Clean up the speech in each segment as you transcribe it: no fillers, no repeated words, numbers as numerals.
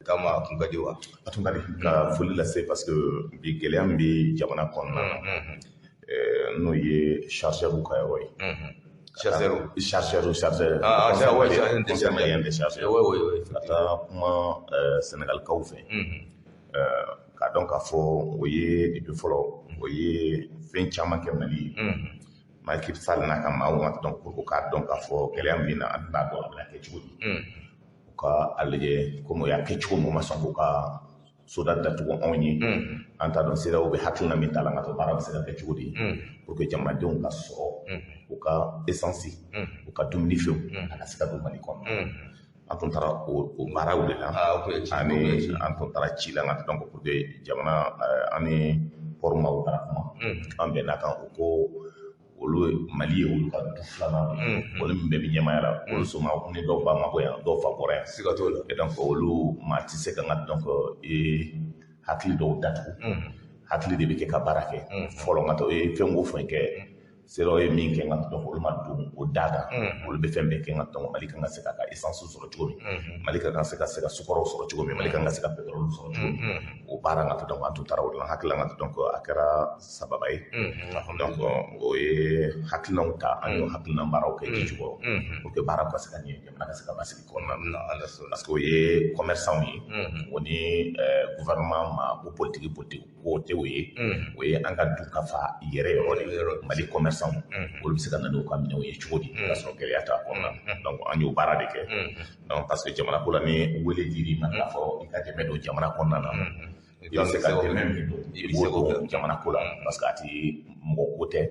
Taama a kun ka di wa? A tun ka di ka foli lase, parce que bi gɛlɛya min bɛ jamana kɔnɔna na, n'o ye chargeur ka yɔrɔ ye. Chargeur? Chargeur, chargeur. Ah, ah, ouais, Conseil malien des chargeurs. Oui. Ka taa kuma Sénégalikaw fɛ, k'a dɔn k'a fɔ o ye depuis fɔlɔ, o ye fɛn caman kɛ Mali ye. Macky Sall n'a ka maaw ma, donc pour que k'a dɔn k'a fɔ gɛlɛya min bɛ na, an tɛna dɔn a bɛna kɛ cogo di. U ka a lajɛ komi o y'a kɛ cogo min, o ma sɔn k'u ka soda datugu anw ye. An t'a dɔn CEDEAO bɛ hakilina min ta la, nka baara bɛ se ka kɛ cogo di pour que jamanadenw ka sɔrɔ u ka essence, u ka dumunifɛnw, a ka se ka don Mali kɔnɔ. An tun taara o baaraw de la. Ani an tun taara ci la, nka donc pour que jamana ani port maaw taara kuma, an bɛnna kan, o ko olu Mali ye olu ka du filanan de ye. Olu min bɛɛ bɛ ɲɛmaaya la, olu soma ni dɔw ba ma bɔ yan, dɔw fa bɔra yan. Siga t'o la. Et donc olu maa tɛ se ka n ka donc hakili dɔw datugu. Hakili de bɛ kɛ ka baara kɛ fɔlɔ. N ka to e fɛn o fɛn kɛ, CEDEAO ye min kɛ, n ka donc olu ma don o da kan. Olu bɛ fɛn bɛɛ kɛ, n ka donc Mali kan ka se k'a ka essence sɔrɔ cogo min, Mali ka kan se ka sukaro sɔrɔ cogo min, Mali kan ka se ka pétrole sɔrɔ cogo min, o baara, n ka donc an tun taara o de la. Hakili la, n ka donc a kɛra sababa ye. Donc o ye hakilinaw ta, an y'o hakilina baaraw kɛ ji jukɔrɔ pour que baara ka se ka ɲɛ, jamana ka se ka basigi kɔnɔna na, parce que o ye commerçant ye, o ni gouvernement ma ko politique politique ko tɛ. O ye, o ye an ka du ka fa yɛrɛ yɔrɔ de ye. Mali commerçant, olu bɛ se ka na n'u ka minɛnw ye cogo di ka sɔrɔ gɛlɛya t'a kɔnɔna na? Donc an y'o baara de kɛ. Donc parce que jamana ko la, ni wele dir'i ma k'a fɔ i ka dɛmɛ don jamana kɔnɔna na, i bɛ se ka dɛmɛ min don, i b'o don jamana ko la, parce que a ti mɔgɔ ko tɛ,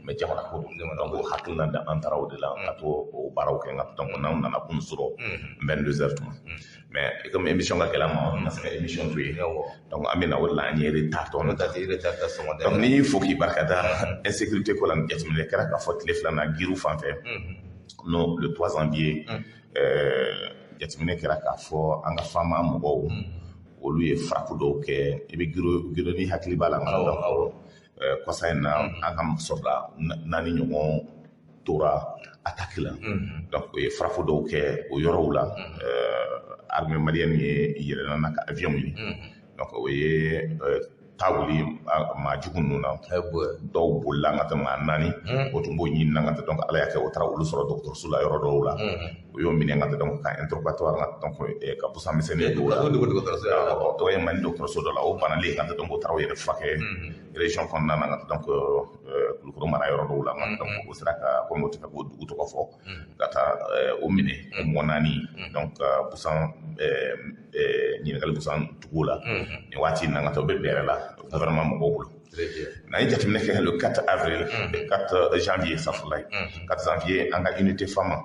mais jamana ko don. Donc o hakilina da, an taara o de la ka to o baaraw kɛ. Nka donc n'anw nana kun sɔrɔ 22 heures tuma, mais comme émission ka gɛlɛn ma, an ma se ka émission to yen. Donc an bɛ na o de la, an ye retard dɔɔnin. Donc n'i y'i fo k'i barikada insécurité ko la, jateminɛ kɛra k'a fɔ tile 2 na Giru fan fɛ, no le 3 janvier, jateminɛ kɛra k'a fɔ an ka faama mɔgɔw, olu ye frappe dɔw kɛ. I bɛ Giro, Giro ni hakili b'a la, nka donc kɔsa in na, an ka sɔrɔda naani ɲɔgɔn tora attaque la. Donc o ye frappe dɔw kɛ o yɔrɔw la. Armée malienne ye yɛlɛnna n'a ka avion ye. Donc o ye taa wuli maa jugu ninnu na. Dɔw bolila, an ka taa maa naani o tun b'o ɲini na ka taa. Donc Ala y'a kɛ, o taara olu sɔrɔ dɔgɔtɔrɔso la yɔrɔ dɔw la. O y'o minɛ ka taa, donc ka interrogatoire, ka donc ka busan misɛnnin don o la. O ye Mali dɔgɔtɔrɔso dɔ la, o banalen ka taa. Donc o taara o yɛrɛ furakɛ région kɔnɔna na, ka taa donc Kulukɔrɔ mara yɔrɔ dɔw la. Donc o sera ka, komi o tɛ fɛ k'o dugu tɔgɔ fɔ, ka taa o minɛ, o mɔgɔ naani. Donc ka busan ɲininkali busan tugu la nin waati in na, ka taa o bɛ bɛrɛ la gouvernement mɔgɔw bolo. N'an ye jateminɛ kɛ le 4 avril, le 4 janvier, safurulayi, 4 janvier, an ka unité FAMa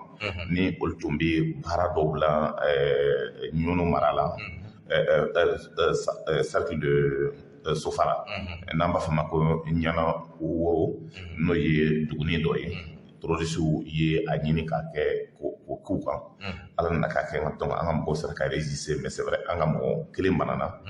ni olu tun bɛ baara dɔw la Ɲɔnɔ mara la, cercle de Sofara, n'an b'a fɔ ma ko Ɲana Woro, n'o ye duguni dɔ ye, terroristew ye a ɲini k'a kɛ k'o k'u kan. Ala nana k'a kɛ, nka donc an ka mɔgɔw sera ka résister. Mais c'est vrai, an ka mɔgɔ kelen banana,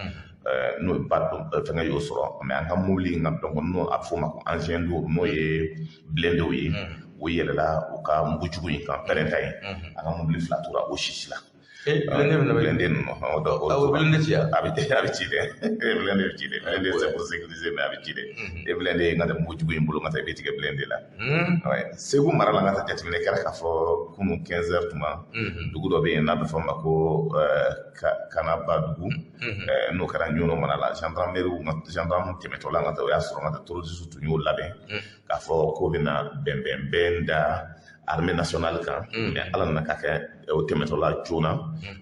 n'o ye ba fɛngɛ y'o sɔrɔ. Mais an ka mobili, nka donc n'o a bɛ f'o ma ko engin lourd, n'o ye blindéw ye, o yɛlɛla u ka mugujugu in kan, pɛrɛnta ye. An ka mobili fila tora o sisi la. Blindé Blindé ninnu, o blindé ci? A bɛ ci dɛ, blindé bɛ ci dɛ. Blindé, c'est pour sécuriser, mais a bɛ ci dɛ. E blindé, n ka tɛ mugujugu in bolo, n ka taa i bɛ tigɛ blindé la. Segu mara la, n ka taa jateminɛ kɛra k'a fɔ kunun 15 heures tuma, dugu dɔ bɛ yen n'a bɛ fɔ o ma ko Kanabadugu, n'o kɛra Ɲɔnɔ mara la, gendarmerie, gendarme tɛmɛtɔ la, n ka taa o y'a sɔrɔ n ka taa terroriste tun y'o labɛn k'a fɔ k'o bɛna bɛnbɛnbɛn da armée nationale kan. Mais Ala nana k'a kɛ, o tɛmɛtɔ la joona,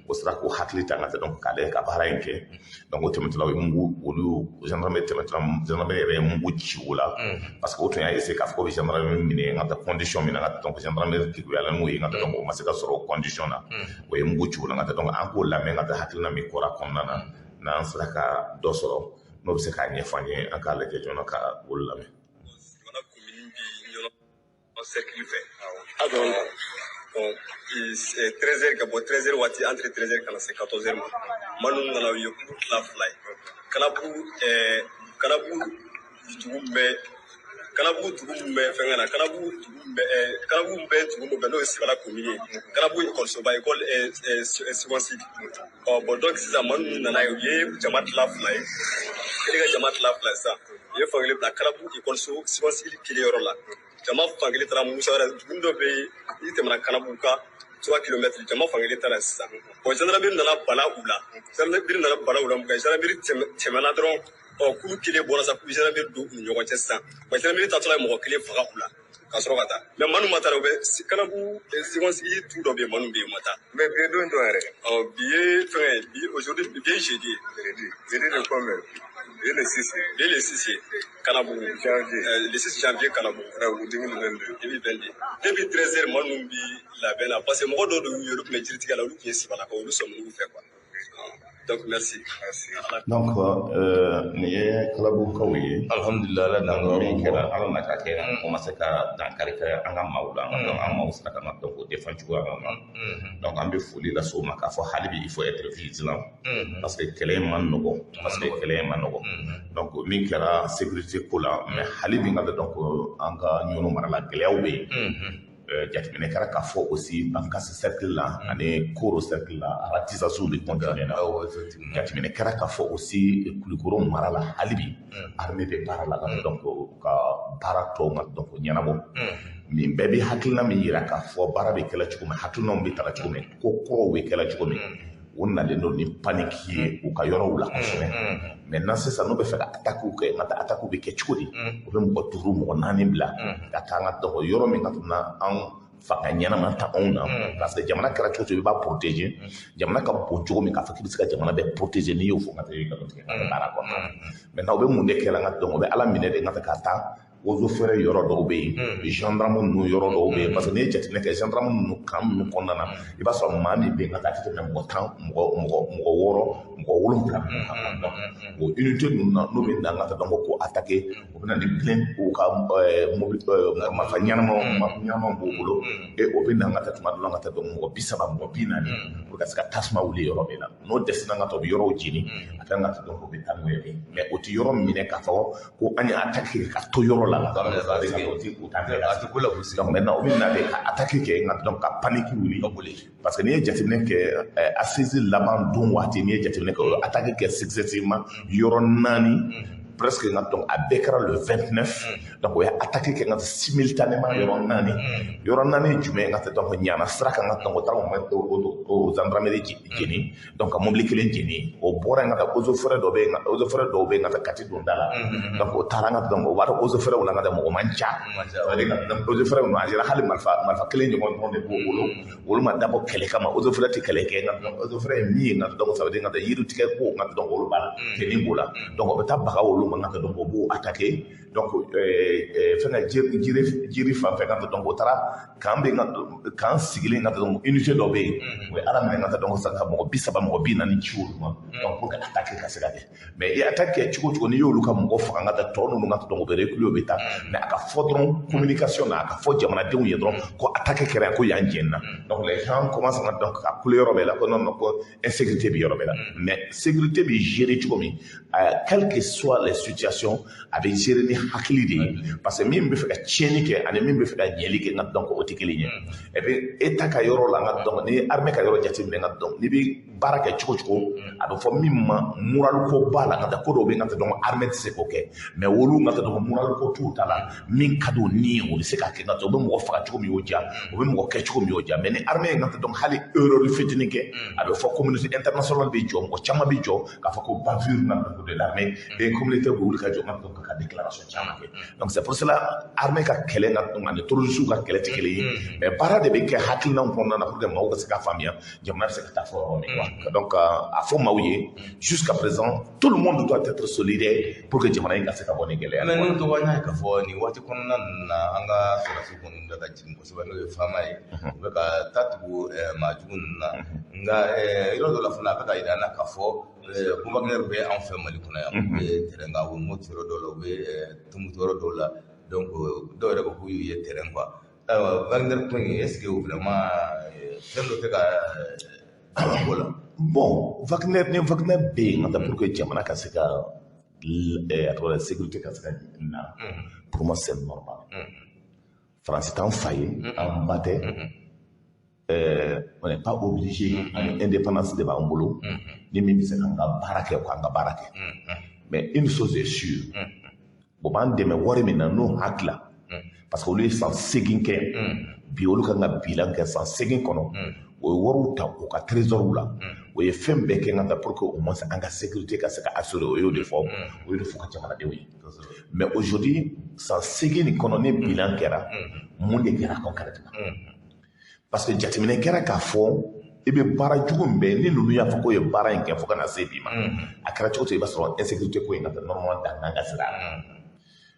o sera k'o hakili ta, n ka taa donc k'ale ka baara in kɛ. Donc o tɛmɛtɔ la, o ye mugu, olu gendarmerie tɛmɛtɔ la, gendarmerie yɛrɛ ye mugu ci o la, parce que o tun y'a essayer k'a fɔ k'o bɛ gendarmerie minɛ, n ka taa condition min na, n ka donc gendarmerie kekuyala n'o ye, n ka taa donc o ma se ka sɔrɔ o condition na. O ye mugu ci o la. N ka taa donc an k'o lamɛn, ka taa hakilina min kɔra kɔnɔna na, n'an sera ka dɔ sɔrɔ, n'o bɛ se k'a ɲɛfɔ an ye, an k'a lajɛ joona ka olu lamɛn. Jamana commune bi Ɲɔnɔ cercle fɛ. Donc 13 heures, ka bɔ 13 heures waati, entre 13 heures ka na se 14 heures ma, maa ninnu nana, u ye kulu tila fila ye. Kanabu, Kanabu dugu bɛ Kalabugu dugu min bɛ fɛnkɛ na, Kalabugu dugu min bɛ Kalabugu bɛ dugu min bɛ, n'o ye Sibala commune ye, Kalabugu ekɔlisoba, école Sigonsi. Ɔ bon, donc sisan maa ninnu nana ye, u ye jama tila fila ye, kelen ka jama tila fila ye sisan, u ye fankelen bila Kalabugu ekɔliso Sigonsi kelen yɔrɔ la, jama fankelen taara Musa wɛrɛ, dugu dɔ bɛ yen, n'i tɛmɛna Kalabugu kan 3 kilomètres, jama fankelen taara sisan. Bon, gendarmerie nana bala u la, gendarmerie nana bala u la mun kɛ, gendarmerie tɛmɛna dɔrɔn, ɔ kulu kelen bɔra sa, k'u gendarmerie don u ni ɲɔgɔn cɛ sisan. Bon, gendarmerie taatɔla ye mɔgɔ kelen faga u la ka sɔrɔ ka taa, mais maa ninnu ma taa dɛ, u bɛ Kalabugu Sigonsi tu dɔ bɛ yen, maa ninnu bɛ yen, u ma taa. Mais bi ye don jɔn yɛrɛ? Ɔ bi ye fɛngɛ ye, bi, aujourd'hui, bi ye jeudi ye. Jeudi. Jeudi le combien? Bi ye le 6. Bi ye le 6 ye, Kalabugu. Janvier. Le 6 janvier, Kalabugu. Kalabugu 2022. 2022. Depuis 13 heures, maa ninnu bi labɛn na, parce que mɔgɔ dɔw de y'u ye, olu tun bɛ jiritigɛ la, olu tun ye Sibalakaw, olu sɔmin'u fɛ quoi. Donc merci. Merci. Donc nin ye Kalabugukaw ye. Alhamdulillah, Ala n'an ka Min kɛra, Ala n'a ka kɛ, o ma se ka dankari kɛ an ka maaw la. Donc an maaw sera ka na, donc o défend cogoya min na, donc an bɛ foli lase u ma k'a fɔ hali bi il faut être vigilant, parce que kɛlɛ in ma nɔgɔ, parce que kɛlɛ in ma nɔgɔ. Donc min kɛra sécurité ko la, mais hali bi ka donc an ka Ɲɔnɔ mara la, gɛlɛyaw bɛ yen. Jateminɛ kɛra k'a fɔ aussi Bankasi cercle la ani Koro cercle la, ratissage de continuer na. Awɔ, effectivement. Jateminɛ kɛra k'a fɔ aussi Kulukoro mara la, hali bi armée bɛ baara la ka donc ka baara tɔw ka donc ɲɛnabɔ. Nin bɛɛ bɛ hakilina min yira k'a fɔ baara bɛ kɛla cogo min, hakilinaw bɛ tala cogo min, ko kuraw bɛ kɛla cogo min, o nalen don ni panique ye u ka yɔrɔw la kosɛbɛ. Maintenant sisan n'u bɛ fɛ ka attaque kɛ, n ka taa attaque bɛ kɛ cogo di? U bɛ mɔgɔ duuru, mɔgɔ naani bila ka taa an ka donc yɔrɔ min ka na an fanga ɲɛnama ta anw na, parce que jamana kɛra cogo cogo, i b'a protéger. Jamana ka bon cogo min k'a fɔ k'i bɛ se ka jamana bɛɛ protéger, n'i y'o fɔ, n ka taa i ka tigɛ ka baara kɔnɔna na. Maintenant u bɛ mun de kɛ la? N ka donc u bɛ Ala minɛ de, n ka taa ka taa eaux et forêts yɔrɔ dɔw bɛ yen, gendarme ninnu yɔrɔ dɔw bɛ yen, parce que n'i ye jateminɛ kɛ gendarme ninnu kan ninnu kɔnɔna na, i b'a sɔrɔ maa min bɛ yen, ka taa a tɛ tɛmɛ mɔgɔ 10, mɔgɔ 6, mɔgɔ 7 ninnu kan. Donc o unité ninnu na, n'u bɛ na, ka taa donc k'o attaquer, u bɛ na ni plein u ka mobili, marifa ɲɛnamaw b'u bolo, et o bɛ na ka taa tuma dɔ la ka taa donc mɔgɔ 30, mɔgɔ 40, pour ka se ka tasuma wuli yɔrɔ min na. N'o dɛsɛra, ka taa u bɛ yɔrɔw jeni a kan ka taa, donc u bɛ taa n'o ye. Mais o tɛ yɔrɔ minɛ k'a fɔ ko an ye attaque kɛ ka to yɔrɔ la. A tɛ ko la gosi. Donc maintenant o bɛ na de ka attaque kɛ nka donc ka panique wuli, Ka boli. parce que n'i ye jateminɛ kɛ, assise laban don waati, n'i ye jateminɛ kɛ, o ye attaque kɛ successivement yɔrɔ naani presque, nka donc a bɛɛ kɛra le 29. Donc o ye attaque kɛ nka simultanément yɔrɔ naani. Yɔrɔ naani jumɛn? Nka donc ɲana sira kan, nka donc o taara o gendarmerie jeni, donc ka mobili kelen jeni. O bɔra yen ka taa eaux et forêts dɔ bɛ yen, eaux et forêts dɔw bɛ yen ka taa Kati donda la. Donc o taara, nka donc o b'a dɔn eaux et forêts la, nka mɔgɔ man ca. Ça veut dire que eaux et forêts ninnu, a yɛrɛ hali marifa kelen ɲɔgɔn dɔrɔn de b'o bolo, olu ma dabɔ kɛlɛ kama. Eaux et forêts tɛ kɛlɛ kɛ, nka donc eaux et forêts ye min ye, nka donc ça veut dire nka yiri tigɛ ko, nka donc olu b'a la, tenni b'o la. Donc o bɛ taa baga olu ma, nka donc o b'o attaquer. Donc fɛnkɛ jiri fan fɛ, nka donc o taara kan bɛ, nka kan sigilen, nka donc unité dɔ bɛ yen, o ye Ala minɛ, nka donc sisan ka mɔgɔ 30, mɔgɔ 40 ci olu ma, donc pour que attaque ka se ka kɛ. Mais i attaque kɛ cogo o cogo, n'i y'olu ka mɔgɔ faga, nka tɔ ninnu, nka donc o bɛ reculer, o bɛ taa. Mais a ka fɔ dɔrɔn communication na, a ka fɔ jamanadenw ye dɔrɔn ko attaque kɛra yan, ko yan jɛnna, donc les gens commencent ka donc ka kule yɔrɔ bɛɛ la ko non non, ko insécurité bɛ yɔrɔ bɛɛ la. Mais sécurité bɛ gérer cogo min, quelles que soient les situations, a bɛ gérer ni hakili de ye, parce que min bɛ fɛ ka tiɲɛni kɛ ani min bɛ fɛ ka ɲɛli kɛ, nka donc o tɛ kelen ye. Et puis État ka yɔrɔ la, nka donc ni ye armée ka yɔrɔ jateminɛ, nka donc n'i bɛ baara kɛ cogo cogo, a bɛ fɔ min ma moral ko b'a la, nka ko dɔw bɛ yen, nka donc armée tɛ se k'o kɛ. Mais olu, nka donc moral ko t'u ta la, min ka di u ni ye, o bɛ se k'a kɛ. Nka u bɛ mɔgɔ faga cogo min y'o diya, u bɛ mɔgɔ kɛ cogo min y'o diya. Mais ni armée ye, nka donc hali erreur fitinin kɛ, a bɛ fɔ communauté internationale bɛ jɔ, mɔgɔ caman bɛ jɔ k'a fɔ ko bavure na donc de l'armée, et communauté bɛ wuli ka jɔ, nka donc ka déclaration caman kɛ. Donc c'est pour cela armée ka kɛlɛ, nka donc ani terroriste ka kɛlɛ tɛ kelen ye. Mais baara de bɛ kɛ hakilinaw kɔnɔna na pour que maaw ka se k'a faamuya, jamana bɛ se ka taa fɔ yɔrɔ min quoi. Donc a fɔ maaw ye, jusqu'à présent tout le monde doit être solidaire pour que jamana in ka se ka bɔ nin gɛlɛya. Mais n'o tɔgɔ, an y'a ye k'a fɔ nin waati kɔnɔna ninnu na, an ka sɔrɔdasiw kɔni bɛ ka jigin kosɛbɛ, n'o ye faama ye, u bɛ ka taa tugu maa jugu ninnu na. Nka yɔrɔ dɔ la fana, a bɛ ka yira an na k'a fɔ ko Wagner bɛ anw fɛ Mali kɔnɔ yan, u bɛ terrain kan, u bɛ Mopti yɔrɔ dɔw la, u bɛ Tumutu yɔrɔ dɔw la. Donc dɔw yɛrɛ ko k'u y'u ye terrain quoi. Ayiwa, Wagner ko in, est ce que vraiment fɛn dɔ tɛ ka ko la? Bon, Wagner, ni Wagner bɛ yen, nka pour que jamana ka se ka A tɔgɔ la sécurité ka se ka na, pour moi c'est normal. Faransi t'an fa ye, an ba tɛ. On n'est pas obligé, ani indépendance de b'an bolo. Ni min bɛ se k'an ka baara kɛ, k'an ka baara kɛ. Mais une chose est sûre, o b'an dɛmɛ wari min na, n'o hakili, parce que olu ye san 8 kɛ bi, olu kan ka bilan kɛ san 8 kɔnɔ. O ye wariw ta u ka trésor la, o ye fɛn bɛɛ kɛ ka taa pour que au moins an ka sécurité ka se ka assurer. O y'o de fɔ, o y'o de fɔ ka jamanadenw ye. Mais aujourd'hui, san 8 nin kɔnɔ, ni bilan kɛra, mun de kɛra concrètement? Parce que jateminɛ kɛra k'a fɔ i bɛ baara jugu min bɛ ni ninnu y'a fɔ k'o ye baara in kɛ fo ka na se bi ma, a kɛra cogo o cogo, i b'a sɔrɔ insécurité ko in ka taa normalement dan kan ka sira a la.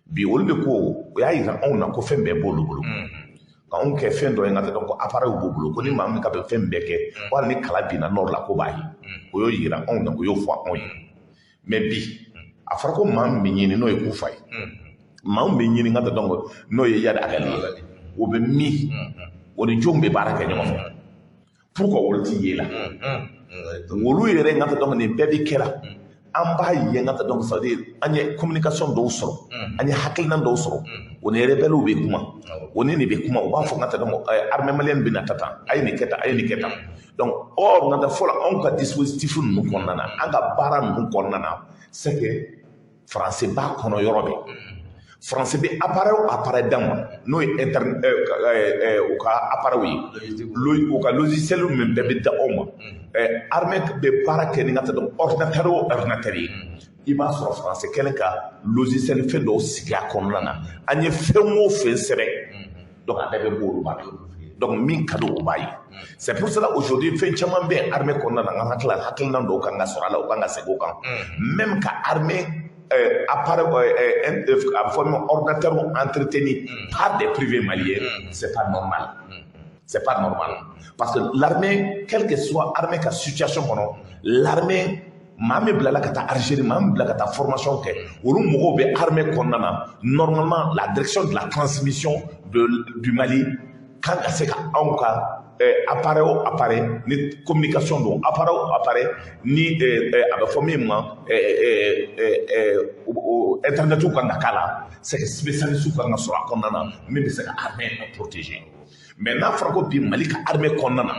Bi olu de ko, o y'a yira anw na ko fɛn bɛɛ b'olu bolo, ka anw kɛ fɛn dɔ ye ka taa dɔn ko appareil b'u bolo, ko ni maa min ka bɛ fɛn bɛɛ kɛ, ko hali ni kala binna nord la, ko b'a ye. O y'o yira anw na, o y'o fɔ anw ye. Mais bi a fɔra ko maa min bɛ ɲini, n'o ye Kufa ye, maa min bɛ ɲini ka taa dɔn n'o ye Iyad Ag Ghali ye, o bɛ min, o ni jɔnw bɛ baara kɛ ɲɔgɔn fɛ? Pourquoi olu ti ye la? Olu yɛrɛ ka taa dɔn nin bɛɛ bɛ kɛra, an b'a ye ka taa dɔn, ça veut dire an ye communication dɔw sɔrɔ, an ye hakilina dɔw sɔrɔ. O ni rebelles bɛ kuma, o ni nin bɛ kuma, u b'a fɔ ka taa dɔn armée malienne bɛ na ta tan, a ye nin kɛ tan, a ye nin kɛ tan. Donc or nka fɔlɔ, anw ka dispositif ninnu kɔnɔna na, an ka baara ninnu kɔnɔna na, c'est que français b'a kɔnɔ yɔrɔ bɛɛ. Français bɛ appareil o appareil d'an ma, n'o ye internet, u ka appareil ye, u ka logiciel min bɛɛ bɛ da anw ma, armée bɛ baara kɛ ni ka taa dɔn ordinateur o ordinateur ye, i b'a sɔrɔ français kɛlen ka logiciel fɛn dɔw sigi a kɔnɔna na. An ye fɛn o fɛn sɛbɛn, donc a bɛɛ bɛ bɔ olu ba. Donc min ka di o b'a ye. C'est pour cela aujourd'hui fɛn caman bɛ yen armée kɔnɔna na, an hakili la hakilina dɔw kan ka sɔrɔ a la, o kan ka segin o kan. Même ka armée appareil, a bɛ fɔ min ma ordinateur entretenu par des privés maliens, c'est pas normal. C'est pas normal. Parce que l'armée, quelle que soit l'armée ka situation kɔnɔ, l'armée, maa min bilala ka taa Algérie, maa min bila ka taa formation kɛ, olu mɔgɔw bɛ armée kɔnɔna na. Normalement, la direction de la transmission du Mali kan ka se ka anw ka appareil o appareil ni communication don, appareil o appareil ni a bɛ fɔ min ma internet kan ka k'a la, c'est que spécialiste kan ka sɔrɔ a kɔnɔna na min bɛ se ka armée protéger. Mais n'a fɔra ko bi Mali ka armée kɔnɔna na,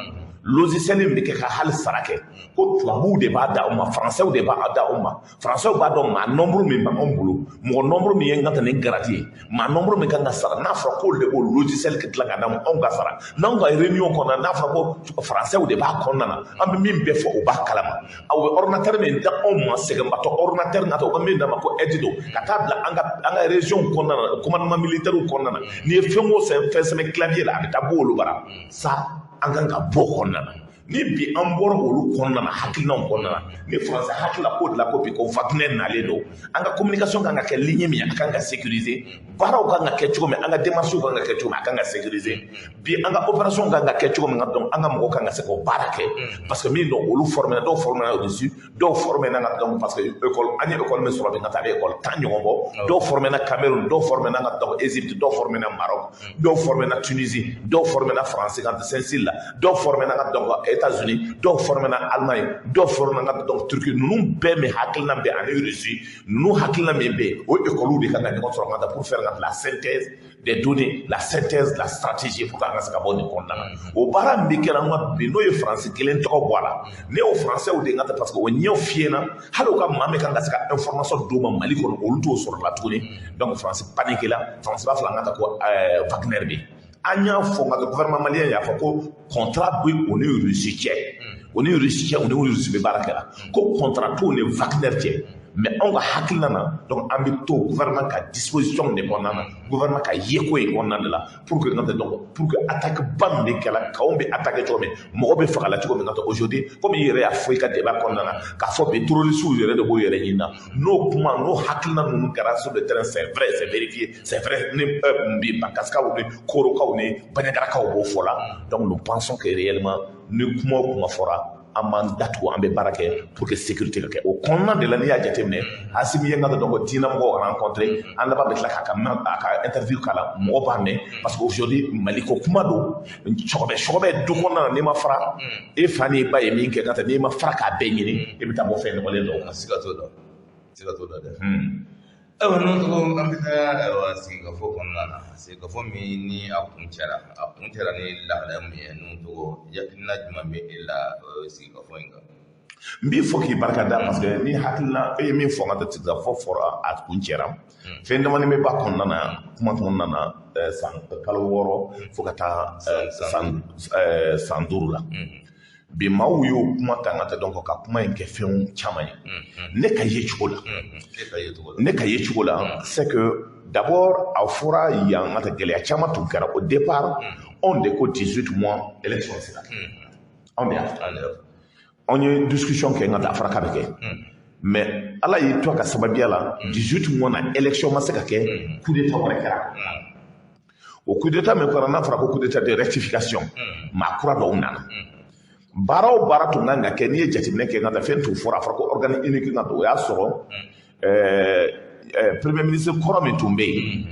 logiciel min bɛ kɛ ka hali sara kɛ, ko tubabuw de b'a da aw ma, français de b'a da aw ma, français b'a dɔn maa nombre min b'anw bolo, mɔgɔ nombre min ye n ka taa ni grade ye, maa nombre min kan ka sara, n'a fɔra k'olu de b'o logiciel dilan ka d'an ma, anw ka sara n'anw ka réunion kɔnɔna, n'a fɔra ko français de b'a kɔnɔna na, an bɛ min bɛɛ fɔ o b'a kalama. Aw bɛ ordinateur min da anw ma, sɛgɛnbatɔ ordinateur nata, u ka min d'a ma ko aide don ka taa bila an ka région kɔnɔna na, commandement militaire kɔnɔna na, n'i ye fɛn o fɛn sɛbɛn clavier la, a bɛ taa bɔ olu bara sa. An kan ka bɔ kɔnɔna na. Ni bi an bɔra olu kɔnɔna na, hakilinaw kɔnɔna na, ni faransi hakilila ko de la ko bi ko Wagner nalen don, an ka communication kan ka kɛ ligne min ye, a kan ka sécuriser, baaraw kan ka kɛ cogo min, an ka démarches kan ka kɛ cogo min, a kan ka sécuriser. Bi an ka opération kan ka kɛ cogo min ka dɔn, an ka mɔgɔw kan ka se k'o baara kɛ, parce que min don, olu formé na, dɔw formé na au-dessus, dɔw formé na ka dɔn, parce que école, an ye école min sɔrɔ bi ka taa, a bɛ école 10 ɲɔgɔn bɔ. Dɔw formé na Cameroun, dɔw formé na ka dɔn Égypte, dɔw formé na Maroc, dɔw formé na Tunisie, dɔw formé na France ka Saint-Cyr la, dɔw formé na ka dɔn États-Unis, dɔw formé na Allemagne, dɔw formé na ka dɔn Turquie. Ninnu bɛɛ min hakilina bɛ ani Russie, ninnu hakilina min bɛ yen, o école de kan ka ɲɔgɔn sɔrɔ ka taa pour faire la synthèse des données, la synthèse de la stratégie, pour que an ka se ka bɔ nin kɔnɔna na. O baara min bɛ kɛra an ka bi, n'o ye faransi kelen tɔgɔ bɔ a la, ne y'o français de ka taa, parce que o ɲɛ fiyɛ na, hali u ka maa min kan ka se ka information d'u ma Mali kɔnɔ, olu t'o sɔrɔ la tuguni. Donc faransi paniqué la, faransi b'a fɔ an ka taa ko Wagner bɛ yen. An y'a fɔ nka gouvernement malien y'a fɔ ko contrat bɛ o ni Russie cɛ, o ni Russie cɛ, o ni Russie bɛ baara kɛ la, ko contrat t'o ni Wagner cɛ. Mais anw ka hakilina na, donc an bɛ to gouvernement ka disposition de kɔnɔna na, gouvernement ka yeko in kɔnɔna de la, pour que n ka donc pour que attaque ba min bɛ kɛla, k'anw bɛ attaquer cogo min, mɔgɔ bɛ fagala cogo min, ka taa aujourd'hui, komi i yɛrɛ y'a fɔ i ka débat kɔnɔna na k'a fɔ bi terroristes yɛrɛ de b'o yɛrɛ ɲini na, n'o kuma n'o hakilina ninnu kɛra sur le terrain, c'est vrai, c'est vérifié, c'est vrai, ni bi Bankassikaw ni Korokaw ni Bandiagarakaw b'o fɔ la. Donc nous pensons que réellement, ni kuma o kuma fɔra, an b'an datugu, an bɛ baara kɛ pour que sécurité ka kɛ o kɔnɔna de la. N'i y'a jateminɛ, Asimi ye n ka dɔn ko diinɛmɔgɔw rencontré, an laban bɛ tila k'a ka a ka interview k'a la, mɔgɔ b'a mɛn, parce que aujourd'hui Mali ko kuma don sɔgɔbɛ sɔgɔbɛ du kɔnɔna na. N'i ma fara, e fa n'i ba ye min kɛ ka taa, n'i ma fara k'a bɛɛ ɲini, e bɛ taa bɔ fɛn nɔgɔlen dɔw kan. Siga t'o la. Siga t'o la dɛ. Ayiwa, n'o tɔgɔ, an bɛ taa, ayiwa, sigikafɔ kɔnɔna na, sigikafɔ min ni a kun cɛra, a kun cɛra ni lahalaya min ye, n'o tɔgɔ, hakilina jumɛn bɛ e la sigikafɔ in kan? N b'i fɔ k'i barika da, parce que ni hakilina e ye min fɔ n ka sigikafɔ fɔra, a kun cɛra, fɛn damani bɛ ba kɔnɔna na, kuma kɔnɔna na, san kalo 6 fo ka taa san 5 la. Bi maaw y'o kuma ta n ka donc ka kuma in kɛ fɛn caman ye. Ne ka ye cogo la, ne ka ye cogo la, c'est que d'abord a fɔra yan n ka gɛlɛya caman tun kɛra. Au départ, anw de ko 18 mois élection sera, anw de y'a fɔ. Anw ye discussion kɛ n ka taa, a fɔra k'a bɛ kɛ, mais Ala y'i to a ka sababuya la, 18 mois na, élection ma se ka kɛ, coup d'état wɛrɛ kɛra. O coup d'état min kɛra, n'a fɔra ko coup d'état de rectification, maa kura dɔw nana. Baara o baara tun kan ka kɛ, n'i ye jateminɛ kɛ n ka taa, fɛn tun fɔra, a fɔra ko organe unique ka, o y'a sɔrɔ premier ministre kɔrɔ min tun bɛ yen,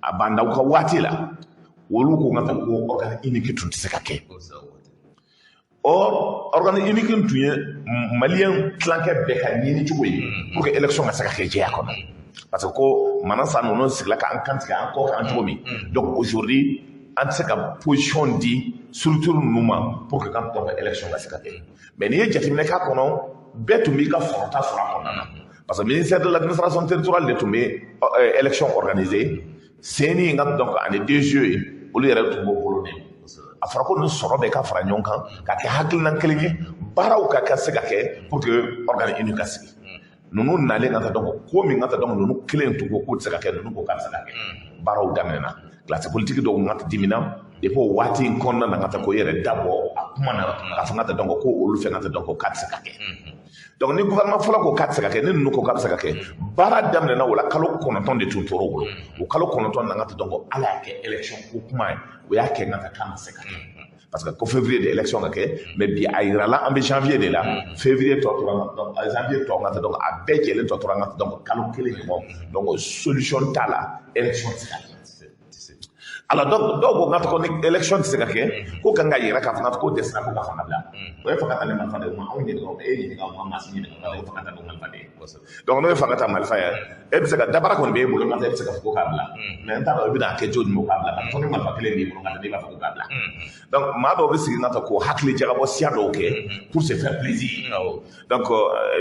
a bandaw ka waati la, olu ko n ka taa ko organe unique tun tɛ se ka kɛ. Or organe unique tun ye maliyɛn tilankɛ bɛɛ ka ɲini cogo ye pour que élection ka se ka kɛ jɛya kɔnɔ, parce que ko Manasa ninnu sigila k'an kantigɛ an kɔ kan cogo min. Donc aujourd'hui, an tɛ se ka position di structure ninnu ma pour que kan donc élection ka se ka kɛ. Mais n'i ye jateminɛ k'a kɔnɔ, bɛɛ tun b'i ka sɔrɔta sɔrɔ a kɔnɔna na, parce que ministère de l'Administration territoriale de tun bɛ élection organiser, CENI ka donc ani DGE, olu yɛrɛ tun b'o bolo de. A fɔra ko nin sɔrɔ bɛɛ ka fara ɲɔgɔn kan ka kɛ hakilina kelen ye, baaraw ka se ka kɛ pour que organe unique ka sigi. Ninnu nalen ka taa donc ko min ka taa donc ninnu kelen tun ko k'o tɛ se ka kɛ, ninnu ko k'a bɛ se ka kɛ. Baaraw daminɛna, classe politique dɔw ka dimina depuis o waati in kɔnɔna na, ka taa ko yɛrɛ dabɔ a kuma na k'a fɔ ka taa donc ko olu fɛ ka taa donc k'a tɛ se ka kɛ. Donc ni gouvernement fɔlɔ ko k'a tɛ se ka kɛ, ni ninnu ko k'a bɛ se ka kɛ, baara daminɛna o la. Kalo 9 de tun tora o bolo. O kalo 9 na, ka taa donc Ala y'a kɛ élection ko kuma ye, o y'a kɛ n ka taa k'a ma se ka kɛ, parce que ko février de élection ka kɛ. Mais bi a yirala an bɛ janvier de la, février tɔ tora, donc janvier tɔ ka taa donc a bɛɛ jɛlen tɔ tora n ka taa donc kalo 1 ɲɔgɔn. Donc solution t'a la, élection tɛ se ka kɛ. Alors donc dɔw ko n ka ko ni élection tɛ se ka kɛ, ko kan ka yira k'a fɔ ko dɛsɛra ko ka fanga bila. O ye fanga ta ni marifa de ye. O ma anw ɲininka, e ɲininka, o ma maa si ɲininka, o ye fanga ta ni marifa de ye. Donc n'o ye fanga ta marifa ye, e bɛ se ka dabara kɔni b'e bolo, n ka e bɛ se ka fɔ ko k'a bila, mais n t'a dɔn i bɛna kɛ cogo jumɛn k'a bila, ka fɔ ni marifa kelen b'i bolo, nka n'i b'a fɔ ko k'a bila. Donc maa dɔw bɛ sigi n ka ta k'o hakili jagabɔ siya dɔw kɛ pour se faire plaisir. Donc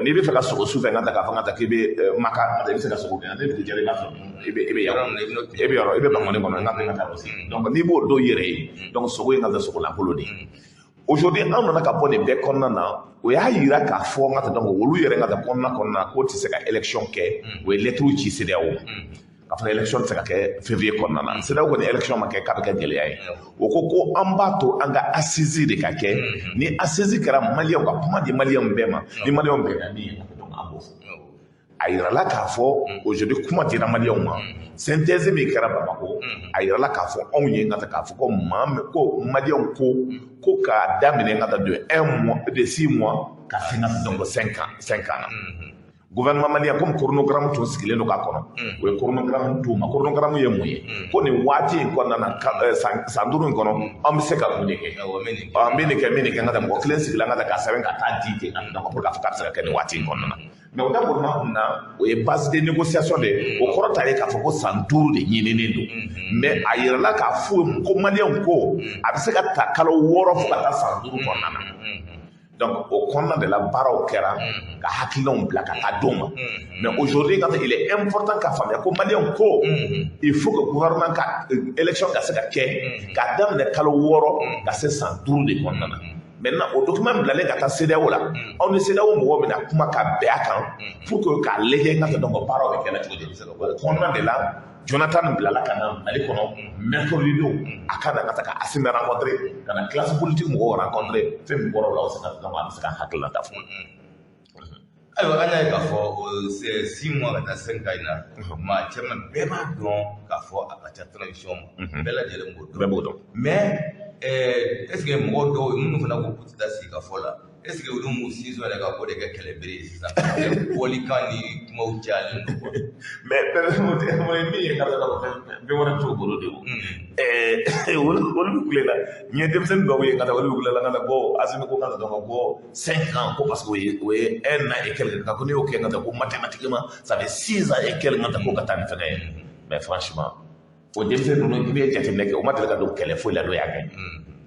n'i bɛ fɛ ka sogo su fɛ, n ka ta k'a fɔ n ka ta k'i bɛ maka, n ka ta i bɛ se ka sogo kɛ, ni dugu jɛra i b'a sɔrɔ i bɛ yan, e bɛ yɔrɔ i bɛ Bankɔni kɔnɔ, n ka ta ka taa aussi. Donc n'i b'o dɔn i yɛrɛ ye, donc sogo in ka kɛ sogo lankolon de ye. Aujourd'hui, an nana ka bɔ nin bɛɛ kɔnɔna na, o y'a yira k'a fɔ n ka ta donc olu yɛrɛ ka taa kɔnɔna k'o tɛ se ka élection kɛ. O ye lettre ci CEDEAO ma k'a fɔ élection tɛ se ka kɛ février kɔnɔna na. CEDEAO kɔni, élection ma kɛ k'a bɛ kɛ gɛlɛya ye. O ko ko an b'a to an ka assise de ka kɛ. Ni assise kɛra, maliyɛnw ka kuma di maliyɛnw bɛɛ ma, ni maliyɛnw bɛnna min ye, donc an b'o fɔ. A yirala k'a fɔ aujourd'hui, kuma dira maliyɛnw ma, synthèse min kɛra Bamakɔ, a yirala k'a fɔ anw ye n ka taa k'a fɔ ko maa min ko maliyɛnw ko k'a daminɛ n ka taa de un mois, de 6 mois ka se n ka donc 5 ans, 5 ans na. Gouvernement malien, comme chronogramme tun sigilen don k'a kɔnɔ, o ye chronogramme d'u ma. Chronogramme ye mun ye? Ko nin waati in kɔnɔna na, san 5 in kɔnɔ, an bɛ se ka mun de kɛ? An bɛ nin kɛ, n bɛ nin kɛ. N ka taa mɔgɔ kelen sigila n ka taa k'a sɛbɛn ka taa di ten donc pour k'a fɔ k'a bɛ se ka kɛ nin waati in kɔnɔna na. Mais o dabɔra mun na? O ye base de négociation de ye. O kɔrɔ t'a ye k'a fɔ ko san 5 de ɲininen don, mais a yirala k'a fɔ ko maliyɛnw ko a bɛ se ka ta kalo 6 fo ka taa san 5 kɔnɔna na. Donc o kɔnɔna de la, baaraw kɛra ka hakilinaw bila ka taa d'o ma. Mais aujourd'hui, quand il est important k'a faamuya ko maliyɛnw ko il faut que gouvernement ka élection ka se ka kɛ k'a daminɛ kalo 6 ka se san 5 de kɔnɔna na. Maintenant, o document bilalen ka taa CEDEAO la, anw ni CEDEAO mɔgɔw bɛna kuma ka bɛn a kan pour que k'a lajɛ n ka taa donc baaraw bɛ kɛ la cogo di. O kɔnɔna de la, Jonathan bilala ka na Mali kɔnɔ mercredi don, a ka na ka taa ka Assimi rencontrer, ka na classe politique mɔgɔw rencontrer. Fɛn min bɔra o la, o se ka donc an bɛ se ka hakilina ta fɔ. Ayiwa, an y'a ye k'a fɔ o 6 mois ka taa 5 ans in na, maa caman bɛɛ b'a dɔn k'a fɔ a ka ca transition ma, bɛɛ lajɛlen b'o dɔn. Bɛɛ b'o dɔn. Mais est ce que mɔgɔ dɔw minnu fana ko k'u tɛ taa sigi ka fɔ la? Est ce que olu m'u sinsin yɛrɛ ka ko de kɛ kɛlɛbere ye sisan? Bɔlikan ni kumaw cayalen don quoi. Mais min ye karisa fɛn wɛrɛ t'u bolo de o. Olu bɛ kule la. N ye denmisɛnnin dɔw ye ka taa, olu bɛ kule la ka taa ko Asimi ko ka taa donc ko 5 ans, ko parce que o ye un an et quelque, ko n'i y'o kɛ ka taa ko mathématiquement ça fait 6 ans et quelque, ka taa ko ka taa ni fɛngɛ ye. Mais franchement, o denmisɛnnin ninnu, n'i ye jateminɛ kɛ, o ma deli ka don kɛlɛ foyi la n'o y'a kɛ.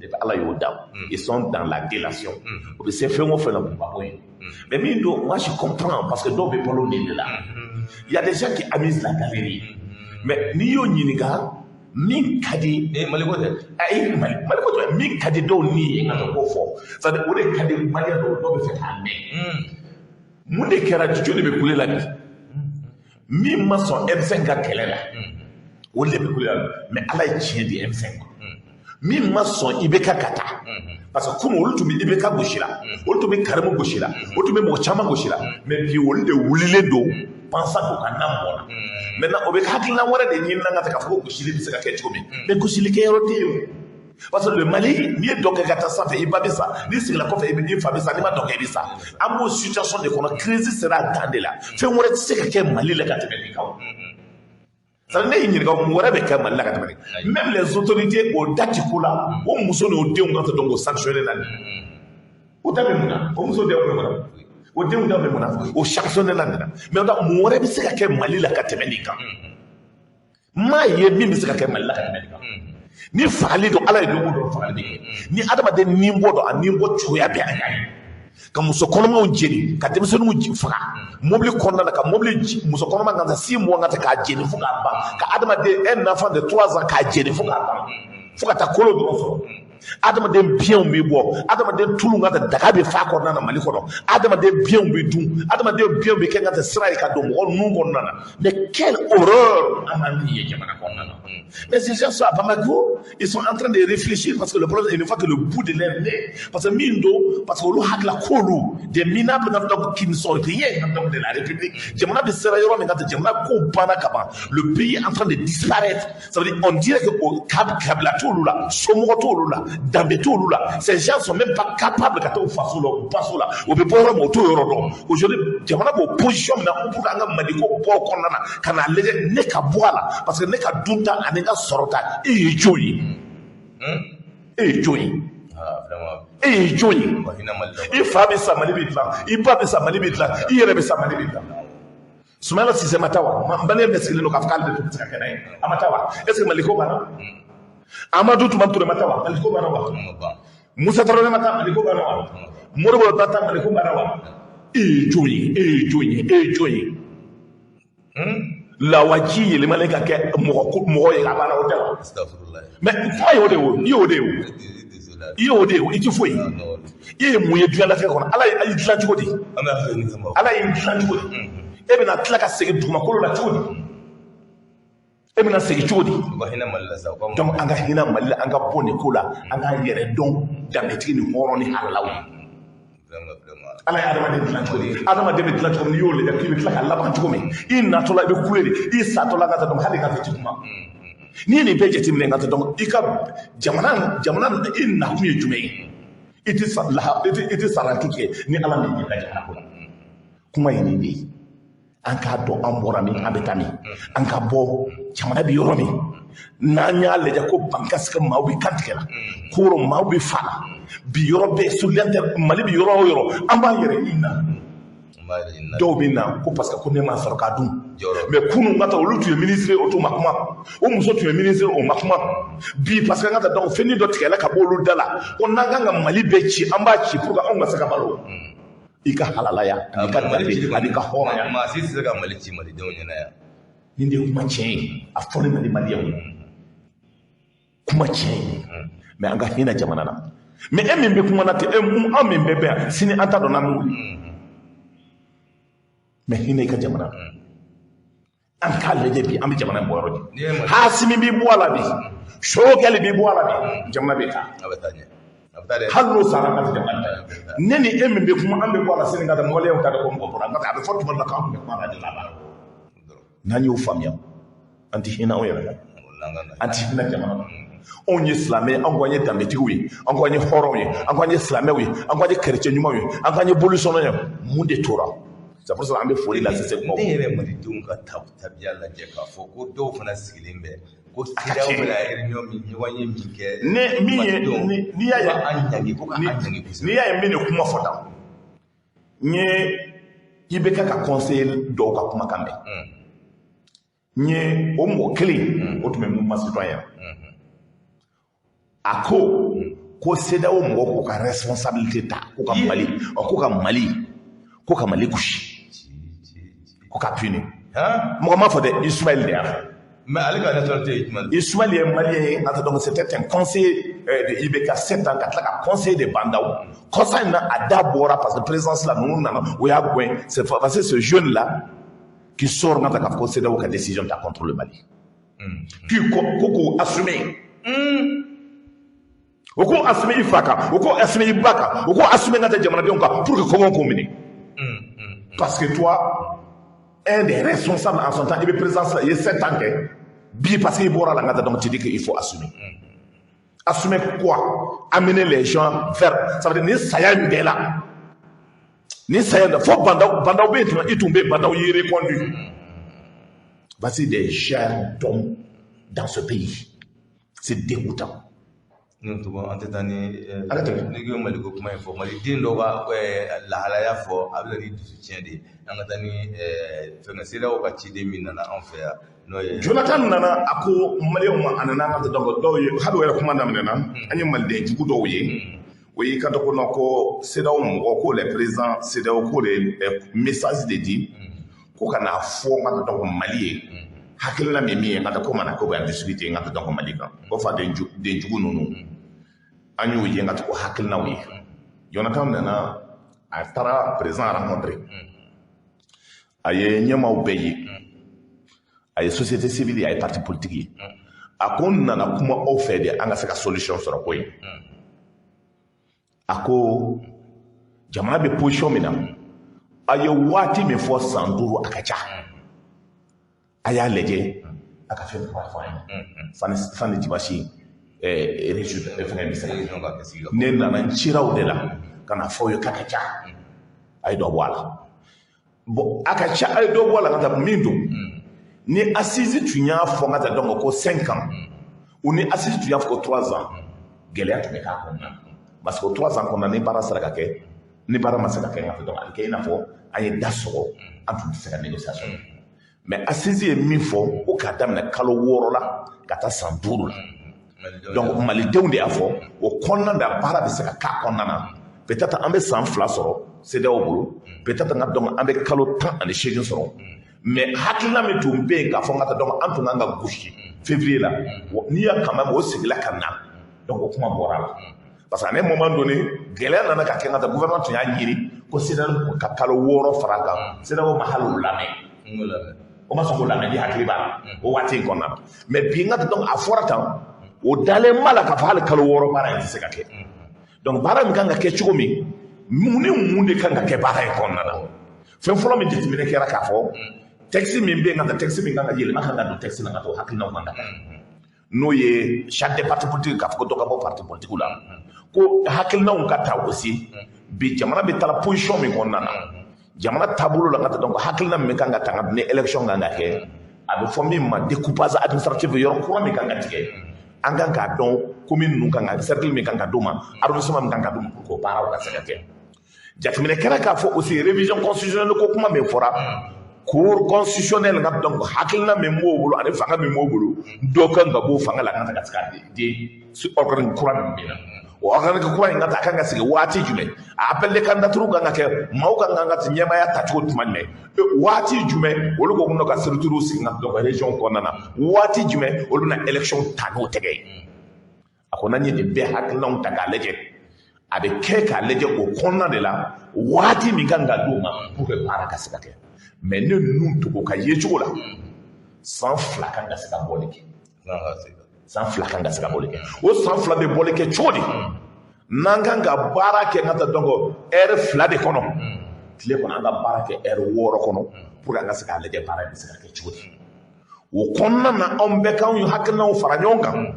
Depuis Ala y'o da, ils sont dans la délation. O bɛ se fɛn o fɛn na, kunbako ye. Mais min don, moi je comprends, parce que dɔw bɛ balo nin de la. Il y a des gens qui amusent la galerie. Mais n'i y'o ɲininka, min ka di Ni Maliko tɛ. Ayi, Mali Maliko tɛ. Min ka di dɔw ni ye, nka k'o fɔ, c'est à dire o de ka di malien dɔw, dɔw bɛ fɛ k'a mɛn. Mun de kɛra? Joli de bɛ kule la bi? Min ma sɔn M5 ka kɛlɛ la, o de bɛ kule la. Mais Ala ye tiɲɛ di M5 ma. Min ma sɔn IBK ka taa, parce que komi olu tun bɛ IBK gosi la, olu tun bɛ Karimu gosi la, olu tun bɛ mɔgɔ caman gosi la, mais bi olu de wulilen don pensant k'u ka nan bɔnna. Maintenant o bɛ hakilina wɛrɛ de ɲini na ka k'a fɔ ko gosili bɛ se ka kɛ cogo min, mais gosili kɛyɔrɔ tɛ yen o, parce que le Mali, n'i ye dɔ kɛ ka taa sanfɛ, i ba bɛ sa. N'i sigila kɔfɛ, i bɛ i fa bɛ sa. N'i ma dɔ kɛ, i bɛ sa. An b'o situation de kɔnɔ. Crise sera a dan de la. Fɛn wɛrɛ tɛ se ka kɛ Mali la ka tɛmɛ nin kan o. C'est ne y'i ɲininka, mun wɛrɛ bɛ kɛ Mali la ka tɛmɛ nin kan? Même les autorités, o da ti ko la. O muso n'o denw ka dɔn k'o sanctionné la nin. O da bɛ mun na? O muso denw bɛ mun na? O denw da bɛ mun na? O sanctionné la nin na. Mais mun wɛrɛ bɛ se ka kɛ Mali la ka tɛmɛ nin kan? N m'a ye min bɛ se ka kɛ Mali la ka tɛmɛ nin kan. Ni fagali don, Ala ye don o don fagali bɛ kɛ. Ni adamaden ni bɔ don, a ni bɔ cogoya bɛɛ a y'a ye ka muso kɔnɔmaw jeni, ka denmisɛnninw faga mobili kɔnɔna la, ka mobili muso kɔnɔma kan 6 mois ka k'a jeni fo k'a ban, ka adamaden un enfant de 3 ans k'a jeni fo k'a ban, fo ka taa kolo dɔrɔn sɔrɔ. Adamaden biɲɛw bɛ bɔ, adamaden tulu ka daga bɛ fa kɔnɔna na Mali kɔnɔ, adamaden biɲɛw bɛ dun, adamaden biɲɛw bɛ kɛ ka tɛ sira ye ka don mɔgɔ nun kɔnɔna na. Mais quelle horreur an b'a min ye jamana kɔnɔna na! Mais ces gens sont à Bamako, ils sont en train de réfléchir, parce que le problème, une fois que le bout de leur nez, parce que min don, parce que olu hakila k'olu des minables donc qui ne sont rien donc de la République. Jamana bɛ sera yɔrɔ min ka tɛ, jamana ko banna ka ban, le pays est en train de disparaître. Ça veut dire, on dirait que o kabila t'olu la, somɔgɔ t'olu la, danbe t'olu la. Ces gens sont même pas capables ka taa u faso la, u baso la, u bɛ bɔ yɔrɔ min, o t'o yɔrɔ dɔn. Aujourd'hui, jamana b'o position min na pour que an ka Maliko bɔ o kɔnɔna na ka n'a lajɛ, ne ka bɔ a la, parce que ne ka dunta ani n ka sɔrɔta, e ye jɔn ye? E ye jɔn ye? E ye jɔn ye? I fa bɛ sa, Mali bɛ dilan. I ba bɛ sa, Mali bɛ dilan. I yɛrɛ bɛ sa, Mali bɛ dilan. Sumayila Sise ma taa wa? Malien bɛɛ sigilen don k'a fɔ k'ale de tun bɛ se ka kɛ n'a ye, a ma taa wa? Est ce que Maliko banna? Amadu Tumani Ture ma taa wa? Maliko banna wa? Musa Tarawele ma taa? Maliko banna wa? Modibo ma taa? Maliko banna wa? E ye jɔn ye? E ye jɔn ye? E ye jɔn ye? Lawaji yɛlɛmalen ka kɛ mɔgɔ mɔgɔ ye, a banna, o tɛ wa? Mais kuma ye o de ye o, i y'o de ye o, i y'o de ye o, i ti foyi. I ye mun ye diɲɛlatigɛ kɔnɔ? Ala ye i dilan cogo di? Ala ye dilan cogo di? E bɛna tila ka segin dugumakolo la cogo di? E bɛna segin cogo di? Donc an ka hinɛ Mali la, an ka bɔ nin ko la, an k'an yɛrɛ dɔn danbetigi ni hɔrɔn ni halalaw ye. Ala ye adamaden dilan cogo di? Adamaden bɛ dilan cogo min, n'i y'o lajɛ k'i bɛ tila ka laban cogo min, i natɔ la i bɛ kule de, i satɔ la ka taa dɔn hali ka fɛ ti kuma. N'i ye nin bɛɛ jateminɛ ka taa dɔn i ka jamana, i nakun ye jumɛn ye? I tɛ sa laha, i tɛ saratu tigɛ ni Ala min ɲininka jamana ko la. Kuma ye nin de ye. An k'a dɔn an bɔra min, an bɛ taa min, an ka bɔ jamana bɛ yɔrɔ min. N'an y'a lajɛ ko bankasi ka maaw bɛ kantigɛ la, koro maaw bɛ fa la bi, yɔrɔ bɛɛ sur l'inter Mali bɛ yɔrɔ o yɔrɔ, an b'an yɛrɛ ɲini na. Dɔw bɛ na ko parce que ko ne m'a sɔrɔ k'a dun. Mais kunun ka taa, olu tun ye ministre, o tun ma kuma. O muso tun ye ministre, o ma kuma. Bi, parce que an ka taa donc fɛnnin dɔ tigɛla ka bɔ olu da la, ko n'an kan ka Mali bɛɛ ci, an b'a ci pour que anw ka se ka balo. I ka halalaya ani ka danbe ani ka hɔrɔnya. Maa si tɛ se ka Mali ci malidenw ɲɛna yan. Nin de ye kuma tiɲɛ ye, a fɔlen man di maliyɛnw ye, kuma tiɲɛ ye. Mais an ka hinɛ jamana na. Mais e min bɛ kuma na ten, e an min bɛ bɛn yan sini, an t'a dɔn n'an bɛ wuli. Mais hinɛ i ka jamana. An k'a lajɛ bi, an bɛ jamana in bɔ yɔrɔ di? Hasimi bɛ bɔ a la bi, Sogɛli bɛ bɔ a la bi, jamana bɛ taa. A bɛ taa ɲɛ, a bɛ taa dɛ. Hali n'o sara, an ka jamana ta. Ne ni e min bɛ kuma, an bɛ bɔ a la sini ka taa, maliyɛnw t'a dɔn ko mɔgɔ bɔra. Nka a bɛ fɔ tuma dɔ la k'an tun bɛ kuma la de la. N'an y'o faamuya, an tɛ hinɛ anw yɛrɛ la, an tɛ hinɛ jamana na. Anw ye silamɛ, an ko an ye danbetigiw ye, an ko an ye hɔrɔnw ye, an ko an ye silamɛw ye, an ko an ye chrétien ɲumanw ye, an ko an ye bolisɔnnaw ye. Mun de tora? C'est pour ça an bɛ foli lase Segu. Ne yɛrɛ malidenw ka tabiya lajɛ k'a fɔ ko dɔw fana sigilen bɛ ko CEDEAO bɛna réunion min, ɲɔgɔn ye min kɛ. Ne min ye, n'i y'a ye an ɲangi ko ka an ɲangi kosɛbɛ. N'i y'a ye n bɛ nin kuma fɔ tan, n ye IBK ka conseiller dɔw ka kumakan mɛn. N ye o mɔgɔ kelen, o tun bɛ mouvement citoyen. A ko ko CEDEAO mɔgɔw k'u ka responsabilité ta, ko ka Mali, ko ka Mali, ko ka Mali gosi, ko ka puni. Mɔgɔ m'a fɔ dɛ, Ismaël de y'a fɔ. Mais ale ka nationalité ye jumɛn ye? Ismaël ye malien ye, nka donc c'était un conseiller de IBK 7 ans, ka tila ka conseiller de Bah N'Daw. Kɔsa in na, a da bɔra parce que présidence la ninnu nana, o y'a gɛn. C'est parce que ce jeune là qui sort nka ta k'a fɔ ko CEDEAO ka décision ta contre le Mali. K'i ko k'o assumer. O ko assumer i fa kan, o ko assumer i ba kan, o ko assumer n ka tɛ jamanadenw kan pour que kɔngɔ k'o minɛ. Parce que toi, un des responsables en son temps, i bɛ présidence la, i ye 7 ans kɛ, bi parce que i bɔra la n ka taa, donc tu dis qu'il faut assumer. Assumer quoi? Amener les gens vers, ça veut dire ni saya in bɛɛ la, ni saya in fo Bah N'Daw, Bah N'Daw bɛ yen tuma, i tun bɛ yen, Bah N'Daw y'i reconduit. Voici des jeunes hommes dans ce pays. C'est dégoûtant. Ne tɔgɔ an tɛ taa ni Ala tɛmɛ. N'i ko Maliko kuma in fɔ, maliden dɔw ka lahalaya fɔ, a bɛ na ni dusu tiɲɛ de ye. An ka taa ni fɛngɛ CEDEAO ka ciden min nana anw fɛ yan, n'o ye Jonathan nana, a ko maliyɛnw ma, a nana an ka donc dɔw ye, hali o yɛrɛ kuma daminɛna, an ye maliden jugu dɔw ye. O y'i kanto ko non, ko CEDEAO mɔgɔ, ko les présidents CEDEAO, ko les message de di ko ka n'a fɔ n ka donc Mali ye hakilina min ye n ka ko mana ko bɛ discuter n ka donc Mali kan, ko faden jugu ninnu an y'o ye n ka o hakilinaw ye. Jonathan nana, a taara président rencontrer, a ye ɲɛmaaw bɛɛ ye, a ye société civile ye, a ye parti politique ye. A ko n nana kuma aw fɛ de, an ka se ka solution sɔrɔ ko ye. A ko jamana bɛ position min na, a ye waati min fɔ, san 5, a ka ca, a y'a lajɛ a ka fɛn kura fɔ an ye sani dimanche résultat fɛngɛ bɛ se ka kɛ. Ne nana n cira o de la ka na fɔ aw ye k'a ka ca, a ye dɔ bɔ a la. Bon, a ka ca, a ye dɔ bɔ a la ka taa min don, ni assise tun y'a fɔ n ka taa donc ko 5 ans, ou ni assise tun y'a fɔ ko 3 ans, gɛlɛya tun bɛ k'a kɔnɔna na, parce que 3 ans kɔnɔna, ni baara sera ka kɛ, ni baara ma se ka kɛ, n ka donc a bɛ kɛ i n'a fɔ an ye da sɔgɔ, an tun tɛ se ka négociation kɛ. Mais assise ye min fɔ, ko k'a daminɛ kalo 6 la ka taa san 5 la. Donc malidenw de y'a fɔ o kɔnɔna na, baara bɛ se ka k'a kɔnɔna na. Peut-être an bɛ san 2 sɔrɔ CEDEAO bolo, peut-être n ka donc an bɛ kalo 18 sɔrɔ. Mais hakilina min tun bɛ yen k'a fɔ n ka taa donc an tun kan ka gosi février la, n'i y'a quand même o sigila ka na, donc o kuma bɔra la. Parce qu'à un moment donné, gɛlɛya nana ka kɛ n ka taa gouvernement tun y'a ɲini ko CEDEAO ka kalo 6 fara a kan. CEDEAO ma hali o lamɛn, o ma sɔn k'o lamɛn, ni hakili b'a la o waati in kɔnɔna na. Mais bi n ka donc a fɔra tan, o dalen b'a la k'a fɔ hali kalo 6 baara in tɛ se ka kɛ. Donc baara min kan ka kɛ cogo min, mun ni mun de kan ka kɛ baara in kɔnɔna na? Fɛn fɔlɔ min jateminɛ kɛra k'a fɔ texte min bɛ yen, ka taa texte min kan ka yɛlɛma kan ka don texte la, ka taa o hakilinaw kan ka taa, n'o ye charte des partis politiques, k'a fɔ ko dɔ ka bɔ parti politique la, ko hakilinaw ka ta aussi. Bi jamana bɛ taa position min kɔnɔna na, jamana taabolo la, ka taa donc hakilina min kan ka ta ka ni élection kan ka kɛ, a bɛ fɔ min ma découpage administratif, yɔrɔ kura min kan ka tigɛ, an kan k'a dɔn commune ninnu kan ka cercle min kan ka d'u ma, arrondissement min kan ka d'u ma, pour que o baaraw ka se ka kɛ. Jateminɛ kɛra k'a fɔ aussi révision constitutionnelle ko kuma min fɔra, cour constitutionnelle ka donc hakilina min b'o bolo ani fanga min b'o bolo, dɔ kan ka b'o fanga la ka se ka di organe kura min bɛ na. O organe kura in ka ta a kan ka sigi waati jumɛn? A appel de candidature kan ka kɛ, maaw kan ka ɲɛmaaya tacogo tuma jumɛn, waati jumɛn olu ko ko ka structure sigi ka donc région kɔnɔna na, waati jumɛn olu bɛna élection ta n'o tɛgɛ ye? A ko n'an ye nin bɛɛ hakilinaw ta k'a lajɛ, a bɛ kɛ k'a lajɛ o kɔnɔna de la waati min kan ka d'u ma pour que baara ka se ka kɛ. Mais ne ninnu togo ka ye cogo la, san 2 kan ka se ka bɔli kɛ, san 2 kan ka se ka bɔli kɛ. O san 2 bɛ bɔli kɛ cogo di? N'an kan ka baara kɛ n ka taa donc heure 2 de kɔnɔ tile kɔnɔ, an ka baara kɛ heure 6 kɔnɔ pour que an ka se k'a lajɛ baara in bɛ se ka kɛ cogo di. O kɔnɔna na, anw bɛɛ k'anw hakilinaw fara ɲɔgɔn kan.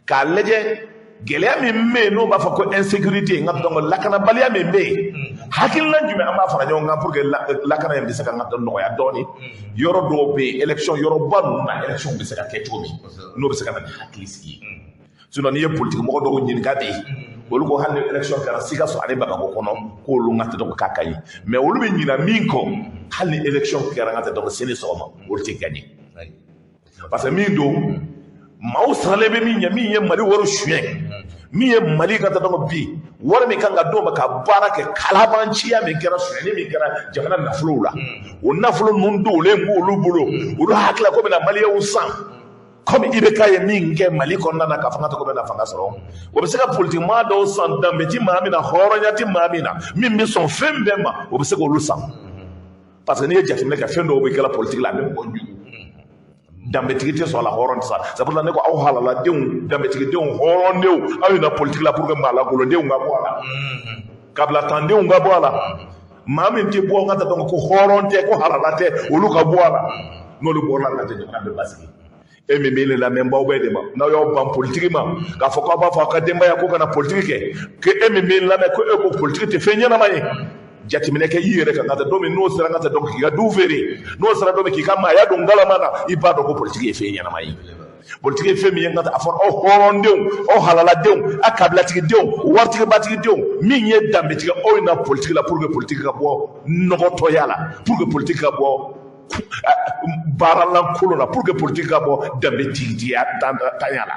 K'a lajɛ gɛlɛya min bɛ yen n'o b'a fɔ ko insécurité, n ka donc lakanabaliya min bɛ yen, hakilina jumɛn an b'a fara ɲɔgɔn kan pour que lakana in bɛ se ka n ka nɔgɔya dɔɔnin. Yɔrɔ dɔw bɛ yen, élection yɔrɔba ninnu na, élection bɛ se ka kɛ cogo min n'o bɛ se ka na ni hakili sigi ye. Sinon n'i ye politique mɔgɔ dɔw ɲininka bi, olu ko hali ni élection kɛra Sikaso ani Bamakɔ kɔnɔ, k'olu ka tɛ dɔn k'a ka ɲi, mais olu bɛ ɲina min kɔ, hali ni élection kɛra n ka tɛ dɔn sini sɔgɔma, olu tɛ gagner. Parce que min don, maaw saralen bɛ min ɲɛ, min ye Mali wari suɲɛ, min ye Mali ka taa dɔn bi wari min kan ka d'o ma ka baara kɛ, kalabanciya min kɛra, suɲɛni min kɛra jamana nafolow la, o nafolo ninnu dogolen b'olu bolo. Olu hakili ko bɛna maliyɛnw san comme IBK ye min kɛ Mali kɔnɔna na, ka fanga tɔgɔ bɛna fanga sɔrɔ. O bɛ se ka politique maa dɔw san, danbe ti maa min na, hɔrɔnya ti maa min na, min bɛ sɔn fɛn bɛɛ ma, o bɛ se k'olu san. Parce que n'i ye jateminɛ kɛ, fɛn dɔw bɛ kɛla politique la, a bɛ mɔgɔ ɲugu. Danbetigi tɛ sɔn a la, hɔrɔn tɛ sɔn. C'est pour ça ne ko aw halaladenw, danbetigidenw, hɔrɔndenw, aw na politique la pour que maalakolondenw ka bɔ a la, kabilatandenw ka bɔ a la, maa min tɛ bɔ n ka taa dɔn ko hɔrɔn tɛ, ko halala tɛ, olu ka bɔ a la. N'olu bɔra la, jamana bɛ basigi. E min bɛ ne lamɛnbaaw bɛɛ de ma, n'aw y'aw ban politiki ma k'a fɔ k'aw b'a fɔ aw ka denbaya ko kana politiki kɛ, ko e min bɛ n lamɛn, ko e ko politiki tɛ fɛn ɲɛnama ye, jateminɛ kɛ i yɛrɛ kan ka taa don min n'o sera ka taa dɔn k'i ka du feere, n'o sera don min k'i ka maaya don galama na, i b'a dɔn ko politiki ye fɛn ɲɛnama ye. Politiki ye fɛn min ye, n ka taa a fɔra aw hɔrɔndenw, aw halaladenw, aw kabilatigidenw, waritigibatigidenw, min ye danbetigɛ aw na politiki la pour que politiki ka bɔ nɔgɔtɔya la, pour que politiki ka bɔ baaralankolon la, pour que politiki ka bɔ danbetigiya tanya la.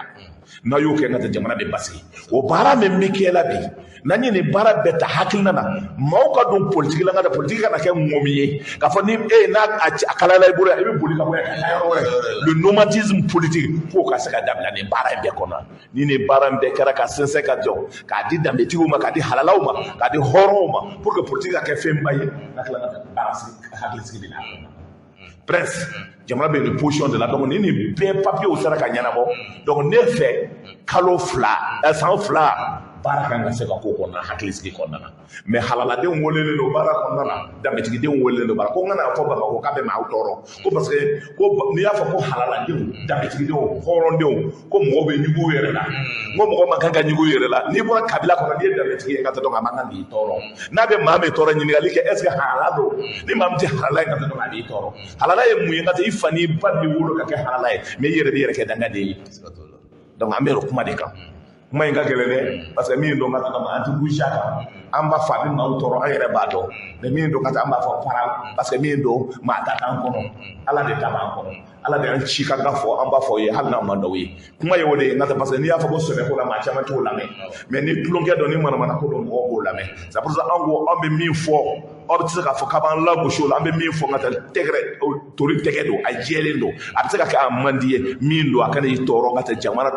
N'a y'o kɛ, n ka taa jamana bɛ basigi. O baara min bɛ kɛ la bi, n'an ye nin baara bɛɛ ta hakilina na, maaw ka don politiki la, n ka taa politiki kana kɛ ŋɔmi ye k'a fɔ ni e n'a a kalayala i bolo yan, i bɛ boli ka bɔ yan ka taa yɔrɔ wɛrɛ. Le nomadisme politique, k'o ka se ka dabila nin baara in bɛɛ kɔnɔ. Ni nin baara in bɛɛ kɛra ka sɛnsɛn ka jɔ, k'a di danbetigiw ma, k'a di halalaw ma, k'a di hɔrɔnw ma, pour que politique ka kɛ fɛnba ye, ka tila ka baara sigi, hakili sigi bɛ na a kɔnɔ. Prince, jamana bɛ nin position de la. Donc ni nin bɛɛ papiyew sera ka ɲɛnabɔ, donc ne fɛ kalo 2, san 2, baara kan ka se ka k'o kɔnɔna, hakilisigi kɔnɔna na. Mais halaladenw welelen don baara kɔnɔna na, danbetigidenw welelen don baara ko n kana fɔ Bamakɔ k'a bɛ maaw tɔɔrɔ, ko parce que ko n'i y'a fɔ ko halaladenw, danbetigidenw, hɔrɔndenw, ko mɔgɔw bɛ ɲugu yɛrɛ la. N ko mɔgɔ man kan ka ɲugu yɛrɛ la. N'i bɔra kabila kɔnɔ, n'i ye danbetigi ye, ka taa dɔn a man kan k'i tɔɔrɔ. N'a bɛ maa min tɔɔrɔ, ɲininkali kɛ, est ce que halala don? Ni maa min tɛ halala ye, ka taa dɔn a b'i tɔɔrɔ. Halala ye mun ye? Ka taa i fa n'i ba b'i wolo ka kɛ halala ye, mais i yɛrɛ b'i yɛrɛ kɛ dangaden ye. Donc an bɛ o kuma de kan. Kuma in ka gɛlɛn dɛ, parce que min don ka taa an tɛ bouger a kan, an b'a fɔ a bɛ maaw tɔɔrɔ, an yɛrɛ b'a dɔn, mais min don ka taa an b'a fɔ para, parce que min don, maa ta t'an kɔnɔ, Ala de ta b'an kɔnɔ, Ala de y'an ci ka fɔ, an b'a fɔ ye hali n'an man dɔw ye. Kuma ye o de ye n ka taa, parce que n'i y'a fɔ ko sɛbɛko la, maa caman t'o lamɛn, mais ni tulonkɛ dɔn ni manamana ko dɔn, mɔgɔw b'o lamɛn. C'est pour ça an ko an bɛ min fɔ, aw tɛ se k'a fɔ k'a b'an lagosi o la. An bɛ min fɔ, n ka taa tɛgɛrɛ tori tɛgɛ don, a jɛlen don, a bɛ se ka kɛ a man di ye, min don a kana i tɔɔrɔ. N ka taa jamana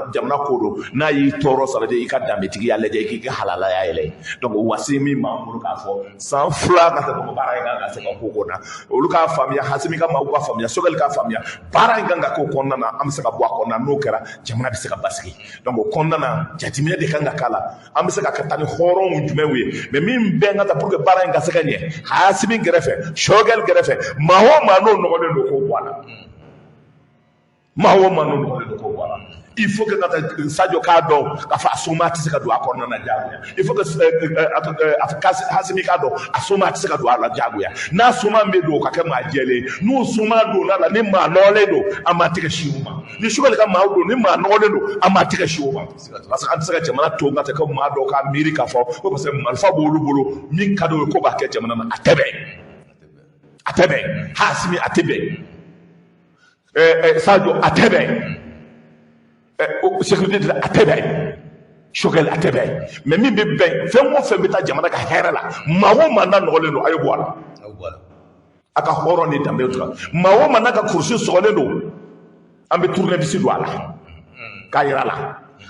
ko don, n'a y'i tɔɔrɔ, ça veut dire i ka danbetigiya lajɛ, i k'i ka halalaya yɛlɛ. Donc wasi min b'an bolo k'a fɔ, san 2 ka taa baara in kan ka se ka ko na, olu k'a faamuya, Hasimi ka maaw k'a faamuya, Sogɛli k'a faamuya, baara in kan ka k'o kɔnɔna na, an bɛ se ka bɔ a kɔnɔna na. N'o kɛra, jamana bɛ se ka basigi. Donc o kɔnɔna na, jateminɛ de kan ka k'a la, an bɛ se ka taa ni hɔrɔnw jumɛnw ye, mais min bɛn ka taa pour que baara in ka se ka ɲɛ, Hasimi kɛrɛfɛ, Sogɛli kɛrɛfɛ, maa o maa n'o nɔgɔlen don, k'o bɔ a la. Maa o maa n'o nɔgɔlen don, k'o bɔ a la. Il faut que ka taa Sadio k'a dɔn k'a fɔ a soma tɛ se ka don a kɔnɔna na diyagoya. Il faut que Hasimi k'a dɔn a soma tɛ se ka don a la diyagoya. N'a soma bɛ don, o ka kɛ maa jɛlen ye. N'o soma donna la, ni maa nɔgɔlen don, an b'a tɛgɛ si o ma. Ni Sogɛli ka maaw don, ni maa nɔgɔlen don, an b'a tɛgɛ si o ma. Parce que an tɛ se ka jamana to n ka tɛ ko maa dɔw k'a miiri k'a fɔ ko parce que marifa b'olu bolo, min ka d'o ye ko b'a kɛ jamana na. A tɛ bɛn, a tɛ bɛn. Hasimi a tɛ bɛn, Sadio a tɛ bɛn, sécurité a tɛ bɛn, Sogɛli a tɛ bɛn. Mais min bɛ bɛn, fɛn o fɛn bɛ taa jamana ka hɛrɛ la, maa o maa n'a nɔgɔlen don, a ye bɔ a la. A ka hɔrɔn ni danbe tigɛ. Maa o maa n'a ka kurusi sɔgɔlen don, an bɛ tournevis don a la k'a yira a la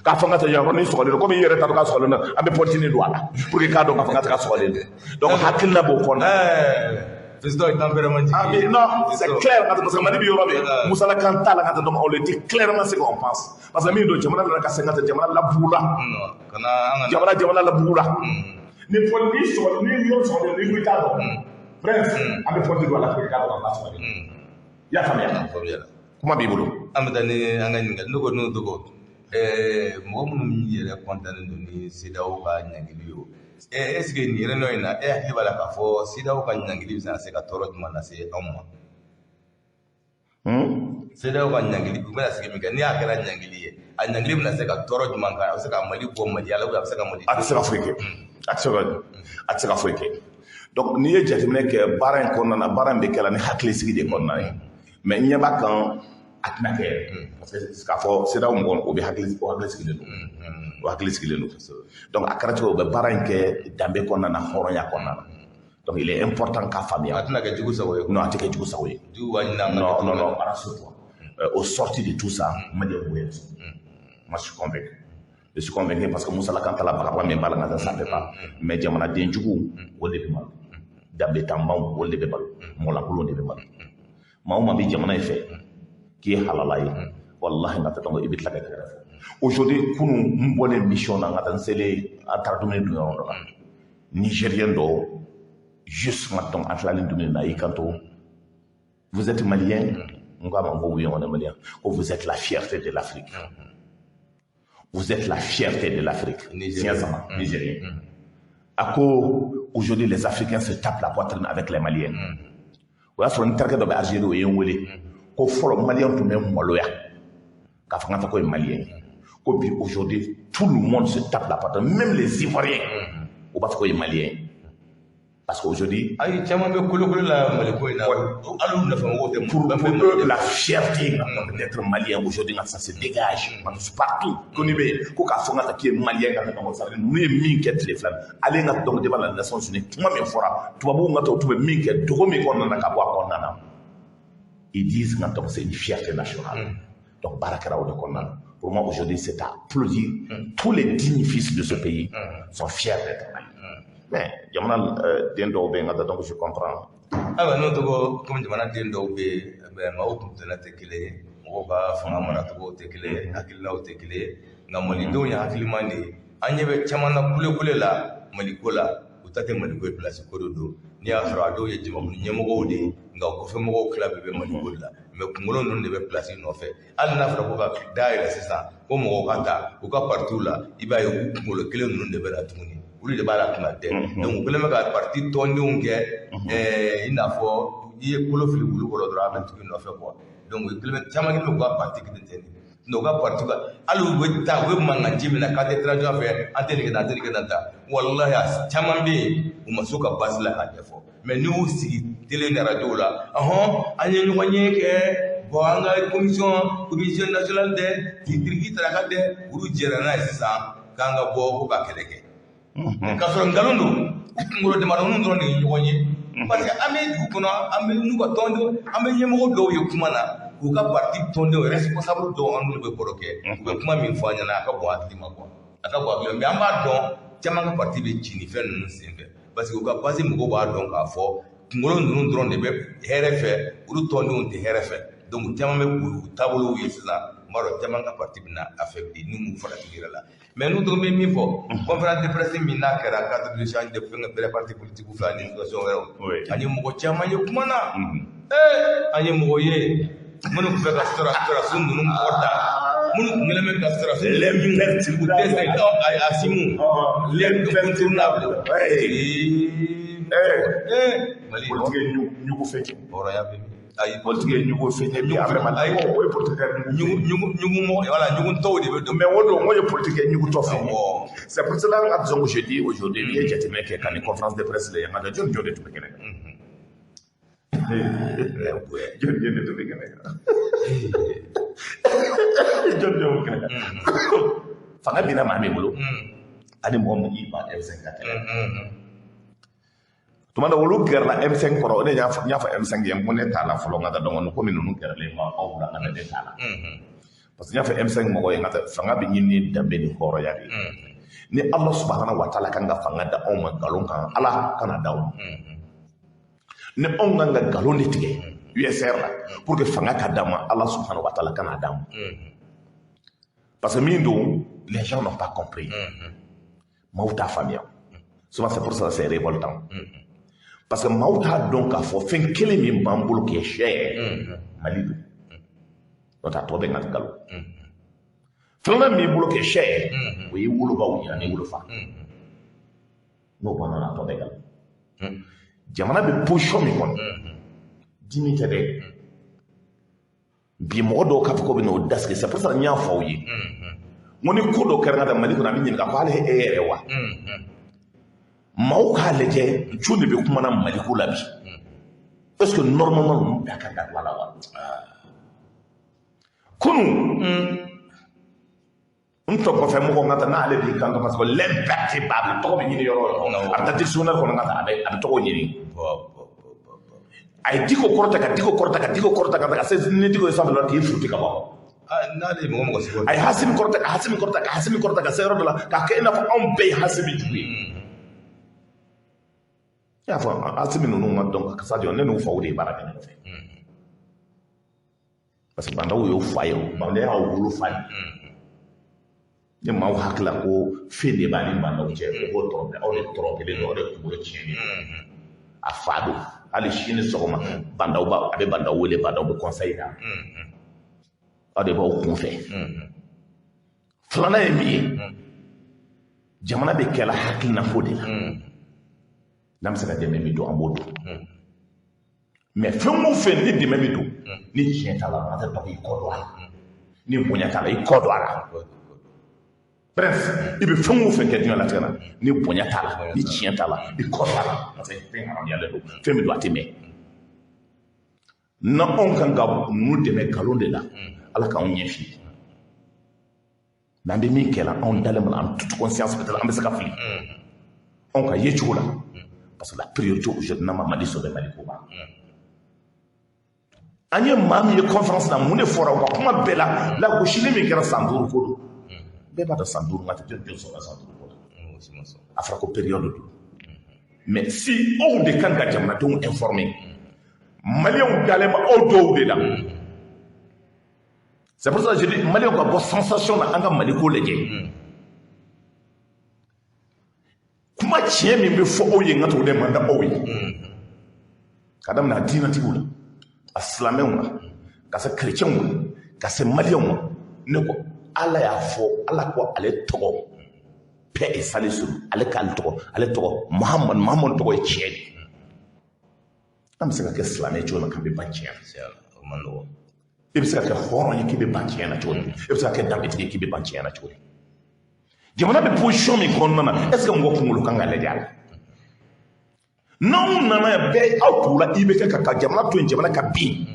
k'a fɔ n ka taa yan yɔrɔ ni sɔgɔlen don, komi i yɛrɛ t'a dɔn k'a sɔgɔlen don, an bɛ pɔlitini don a la pour que k'a dɔn k'a fɔ n ka taa sɔgɔlen don. Donc hakilina b'o kɔnɔna. Président, il tempérament. Ah mais non, c'est clair, parce que Mali bɛ yɔrɔ min, musalakan t'a la ka taa, donc on le dit clairement ce qu'on pense. Parce que min don, jamana nana ka se ka taa jamana labugu la. Jamana labugu la. Ni fɔ ni sɔgɔ ni yɔrɔ sɔgɔlen, n'i ko i t'a dɔn, prince, an bɛ pɔliti don a la pour que k'a dɔn k'a sɔgɔlen. I y'a faamuya? Kuma b'i bolo. An bɛ taa ni an ka ɲininkali. Ne ko n'o tɔgɔ. Mɔgɔ minnu yɛrɛ kɔntannen don ni CEDEAO ka ɲangili ye o, est ce que nin réunion in na, e hakili b'a la k'a fɔ CEDEAO ka ɲangili bɛ se ka tɔɔrɔ jumɛn lase anw ma? CEDEAO ka ɲangili, u bɛna sigi min kɛ, n'i y'a kɛra ɲangili ye, a ɲangili bɛna se ka tɔɔrɔ jumɛn kan? A bɛ se ka Mali bɔ Maliya la, a bɛ se ka Mali A tɛ se ka foyi kɛ, a tɛ se ka foyi kɛ. Donc n'i ye jateminɛ kɛ baara in kɔnɔna na, baara in bɛ kɛla ni hakilisigi de kɔnɔna ye. Mais n ɲɛ b'a kan, a tɛna kɛ, parce que k'a fɔ CEDEAO mɔgɔw, o bɛ hakili, o hakili sigilen don, o hakili sigilen don. Donc a kɛra cogo, u bɛ baara in kɛ danbe kɔnɔna na, hɔrɔnya kɔnɔna na. Donc il est important k'a faamuya. A tɛna kɛ jugu sago ye. Non, a tɛ kɛ jugu sago ye. Jugu b'a ɲini an ka. Non, non, non, rassure-toi. Au sorti de tout ça, Malien bɛ. Moi, je suis convaincu. Je suis convaincu parce que Moussa Kantala bagabaga min b'a la, ça ne fait pas. Mais jamanaden jugu, o de bɛ malo. Danbe tanbanw, o de bɛ balo. Mɔgɔlankolon de bɛ malo. Maa o maa bɛ jamana in fɛ, k'i ye halala ye, walahi n ka taa dɔn, i bɛ tila ka tɛgɛrɛ fɔ. Aujourd'hui, kunun n bɔlen mission na, n ka taa n selen, an taara dumuni dun yɔrɔ dɔ la. Nigérien dɔ, juste n ka dɔn, an tilalen dumuni na, i kanto: "Vous êtes malien?" N ko a ma ko: "Oui, on est malien." Ko: "Vous êtes la fierté de l'Afrique. Vous êtes la fierté de l'Afrique." Nigérien. Tiɲɛ sama, Nigérien. A ko: "Aujourd'hui, les Africains se tapent la poitrine avec les Maliens." O y'a sɔrɔ n terikɛ dɔ bɛ Algérie, o ye n wele ko fɔlɔ Malien tun bɛ maloya k'a fɔ n ka taa ko ye Malien ye. Ko bi, aujourd'hui, tout le monde se tape la poitrine, même les Ivoiriens, u b'a fɔ ko ye Malien ye. Parce qu'aujourd'hui, Ayi, caman bɛ kolokolo la Maliko in na, hali u nafa mɔgɔw tɛ. Pour eux, la fierté d'être malien aujourd'hui, ça se dégage partout. Ko n'i bɛ ko k'a fɔ n ka taa k'i ye malien ka taa, ça veut dire ninnu ye min kɛ tile 2, ale ka donc devant la Nations Unies, kuma min fɔra, tubabuw ka taa, u tun bɛ min kɛ dogo min kɔnɔna na ka bɔ a kɔnɔna na, ils disent que donc c'est une fierté nationale. Donc baara kɛra o de kɔnɔna na. Pour moi, aujourd'hui, c'est à applaudir. Tous les dignes fils de ce pays sont fiers d'être maliens. Mais jamana den dɔw bɛ yen ka taa, donc je comprends. Ayiwa, n'o tɔgɔ komi jamana den dɔw bɛ yen, maaw kun tɛna tɛ kelen ye, mɔgɔw ka fanga maracogo tɛ kelen ye, hakilinaw tɛ kelen ye. Nka malidenw ye hakiliman de ye. An ɲɛ bɛ caman na kulekule la Maliko la, u ta tɛ Maliko ye, pilasi ko de don. N'i y'a sɔrɔ a dɔw ye jamakulu ɲɛmɔgɔw de ye, nka kɔfɛ mɔgɔw tila bɛɛ bɛ Maliko de la. Mɛ kunkolo ninnu de bɛ pilasi nɔfɛ. Hali n'a fɔra ko ka dayɛlɛ sisan ko mɔgɔw ka ta u ka partiw la, i b'a ye u kunkolo kelen ninnu de bɛ na tuguni, olu de b'a la kuma tɛ. Donc u kɛlen bɛ ka parti tɔndenw kɛ i n'a fɔ i ye kolo fili wulu kɔrɔ dɔrɔn, a bɛ tugu i nɔfɛ quoi. Donc u kɛlen bɛ, caman kɛlen bɛ k'u ka parti kelen tɛ nin, u ka parti ka, hali u bɛ taa, u bɛ mankan ci min na k'an tɛ transition fɛ, an tɛ nin kɛ tan, an tɛ nin kɛ tan tan, walahi a caman bɛ yen, u ma s'u ka base la k'a ɲɛfɔ. Mais n'i y'u sigi télé ni radio la, ɔhɔn, an ye ɲɔgɔn ye kɛ, bon, an ka commission nationale dɛ, tiriki taraka dɛ, olu jɛra n'a ye sisan k'an ka bɔ ko ka kɛlɛ kɛ, k'a sɔrɔ nkalon don. U kunkolo damadɔninw dɔrɔn de ye ɲɔgɔn ye, parce que an bɛ dugu kɔnɔ, an bɛ n'u ka tɔndenw, an bɛ ɲɛmɔgɔ dɔw ye kuma na, k'u ka parti tɔndenw responsable dɔw, an n'olu bɛ baro kɛ, u bɛ kuma min fɔ an ɲɛna, a ka bon hakili ma quoi, a ka bon hakili ma. Mais an b'a dɔn, caman ka parti bɛ ci nin fɛn ninnu senfɛ, parce que u ka base mɔgɔw b'a dɔn k'a fɔ kunkolo ninnu dɔrɔn de bɛ hɛrɛ fɛ, olu tɔndenw tɛ hɛrɛ fɛ. Donc caman bɛ k'u taabolow ye sisan, n b'a dɔn caman ka parti bɛna affaibli ni m'u farati yɛrɛ la. Mais n'u tɔgɔ bɛ min fɔ, conférence de presse min n'a kɛra cadre d'échange de fɛn bɛɛ parti politique fɛ ani situation wɛrɛw, ani mɔgɔ caman ye kuma na, an ye mɔgɔ ye minnu tun bɛ ka sɔrɔdasi ninnu kɔrɔta, minnu tun kɛlen bɛ ka sɔrɔdasi u dɛsɛ Assimi, l'incontournable. Mali politique ye ɲugu fɛn ye. Hɔrɔnya bɛ min? Ayi. Politique ye ɲugu fɛn ye bi, vraiment. Ayi. O ye politique ye ɲugu ɲugu ɲugu mɔgɔ, voilà, ɲugutɔw de bɛ don. Mais o don, o ye politique ye ɲugutɔ fɛn ye. C'est pour cela que disons que je dis aujourd'hui, n'i ye jateminɛ kɛ ka nin conférence de presse la yan, ka jɔn jɔn de tun bɛ kɛnɛ kan? Jɔn jɔn de tun bɛ kɛnɛ kan? Jɔn jɔn bɛ kɛnɛ kan? Fanga binna maa min bolo, ani mɔgɔ min y'i ban M5 ka kɛlɛ tuma dɔ, olu gɛrɛla M5 kɔrɔ. O de y'a fɔ, n y'a fɔ M5 ye, n ko ne t'a la fɔlɔ, n ka taa dɔn komi ninnu gɛrɛlen ma aw la, n ka taa, ne t'a la. Parce que n y'a fɔ M5 mɔgɔw ye, n ka taa, fanga bɛ ɲini ni danbe ni hɔrɔnya de ye. Ni Ala subahana wa taala kan ka fanga da anw ma nkalon kan, Ala kana d'aw ma. Ni anw kan ka nkalon de tigɛ USR la pour que fanga ka d'an ma, Ala subahana wa taala kana d'an ma. Parce que min don, les gens n'ont pas compris, maaw t'a faamuya. Souvent, c'est pour ça que c'est révoltant, parce que maaw t'a dɔn k'a fɔ fɛn kelen min b'an bolo qui est cher, Mali don. N'o tɛ, a tɔ bɛ nka nkalon. Filanan min b'i bolo kɛ sɛ ye, o y'i wolobaw ye ani wolofa. N'o banna, a tɔ bɛɛ kan. Jamana bɛ position min kɔnɔ, dimi tɛ dɛ. Bi mɔgɔ dɔw k'a fɔ ko bɛ n'o dasigi, c'est pour ça n y'a fɔ aw ye n ko ni ko dɔ kɛra n ka taa Mali kɔnɔ, a bɛ ɲininka ko hali e yɛrɛ wa. Maaw k'a lajɛ, jɔn de bɛ kuma na Maliko la bi? Est ce que normalement ninnu bɛɛ kan ka don a la wa? Kunun n tɔ kɔfɛ mɔgɔ n ka taa n'ale b'i kanto parce que l'imperturbable tɔgɔ bɛ ɲini yɔrɔ o yɔrɔ, a bɛ taa dictionnaire kɔnɔ ka taa, a bɛ tɔgɔ ɲini. A ye Diko kɔrɔta, ka Diko kɔrɔta, ka Diko kɔrɔta, ka taa ka se ni Diko ye sanfɛ la k'i furuti ka bɔ. N'ale ye mɔgɔ mɔgɔ sigi. A ye Hasimi kɔrɔta, ka Hasimi kɔrɔta, ka Hasimi kɔrɔta, ka se yɔrɔ dɔ la k'a kɛ i n'a fɔ anw bɛɛ ye Hasimi jugu ye. I y'a fɔ Hasimi ninnu ka dɔn ka jɔ, ne n'u faw de ye baara kɛ ɲɔgɔn fɛ, parce que Bah N'Daw y'o fa ye, o Bah N'Daw y'aw wolo fa ye. Ni maaw hakili la ko fɛn de b'a ni Bah N'Daw cɛ, o b'o tɔrɔ, aw de tɔrɔkelen don, aw de kunkolo tiɲɛnen don. A fa don, hali sini sɔgɔma Bah N'Daw b'a, a bɛ Bah N'Daw wele, Bah N'Daw bɛ conseil d'a ma, aw de b'aw kun fɛ. Filanan ye min ye, jamana bɛ kɛla hakilinako de la. N'an bɛ se ka dɛmɛ min don, an b'o don. Mais fɛn o fɛn ni dɛmɛ bɛ don, ni tiɲɛ t'a la, an tɛ dɔgɔ, i kɔ don a la. Ni bonya t'a la, i kɔ don a la. Bref, i bɛ fɛn o fɛn kɛ diɲɛlatigɛ la, ni bonya t'a la, ni tiɲɛ t'a la, i kɔ don a la, parce que fɛn haramuyalen don, fɛn min don, a tɛ mɛn. N'anw kan ka ninnu dɛmɛ nkalon de la, Ala k'anw ɲɛ f'i ye. N'an bɛ min kɛ la, anw dalen b'a la, en toute conscience, peut-être an bɛ se ka fili anw ka ye cogo la, parce que la priorité aujourd'hui, n'an ma Mali sɔrɔ, Mali ko ban. An ye maa min ye conférence na, mun de fɔra u ka kuma bɛɛ la? Lagosili min kɛra, san 5 ko don. Bɛɛ b'a dɔn san 5 ka tɛ jɔn sɔrɔ san 5 ko la. A fɔra ko période don. Mais si aw de kan ka jamanadenw informer, Maliyɛnw dalen bɛ aw dɔw de la. C'est pour ça que je dis Maliyɛnw ka bɔ sensation na, an ka Maliko lajɛ. Kuma tiɲɛ min bɛ fɔ aw ye, n ka t'o de man di aw ye, ka daminɛ a diinɛtigiw la, a silamɛw la, ka se kerecɛnw ma, ka se Maliyɛnw ma. Ne ko Ala y'a fɔ, Ala ko ale tɔgɔ paix et salut sur ale, k'ale tɔgɔ, ale tɔgɔ Muhamadu, Muhamadu tɔgɔ ye tiɲɛ de ye. An bɛ se ka kɛ silamɛ cogo min k'an bɛ ban tiɲɛ na? I bɛ se ka kɛ hɔrɔn ye k'i bɛ ban tiɲɛ na cogo di? I bɛ se ka kɛ danbetigi ye k'i bɛ ban tiɲɛ na cogo di? Jamana bɛ position min kɔnɔna na, est ce que mɔgɔ kunkolo kan ka lajɛ a la? N'anw nana yan bɛɛ, aw tugula IBK ka jamana to yen, jamana ka bin,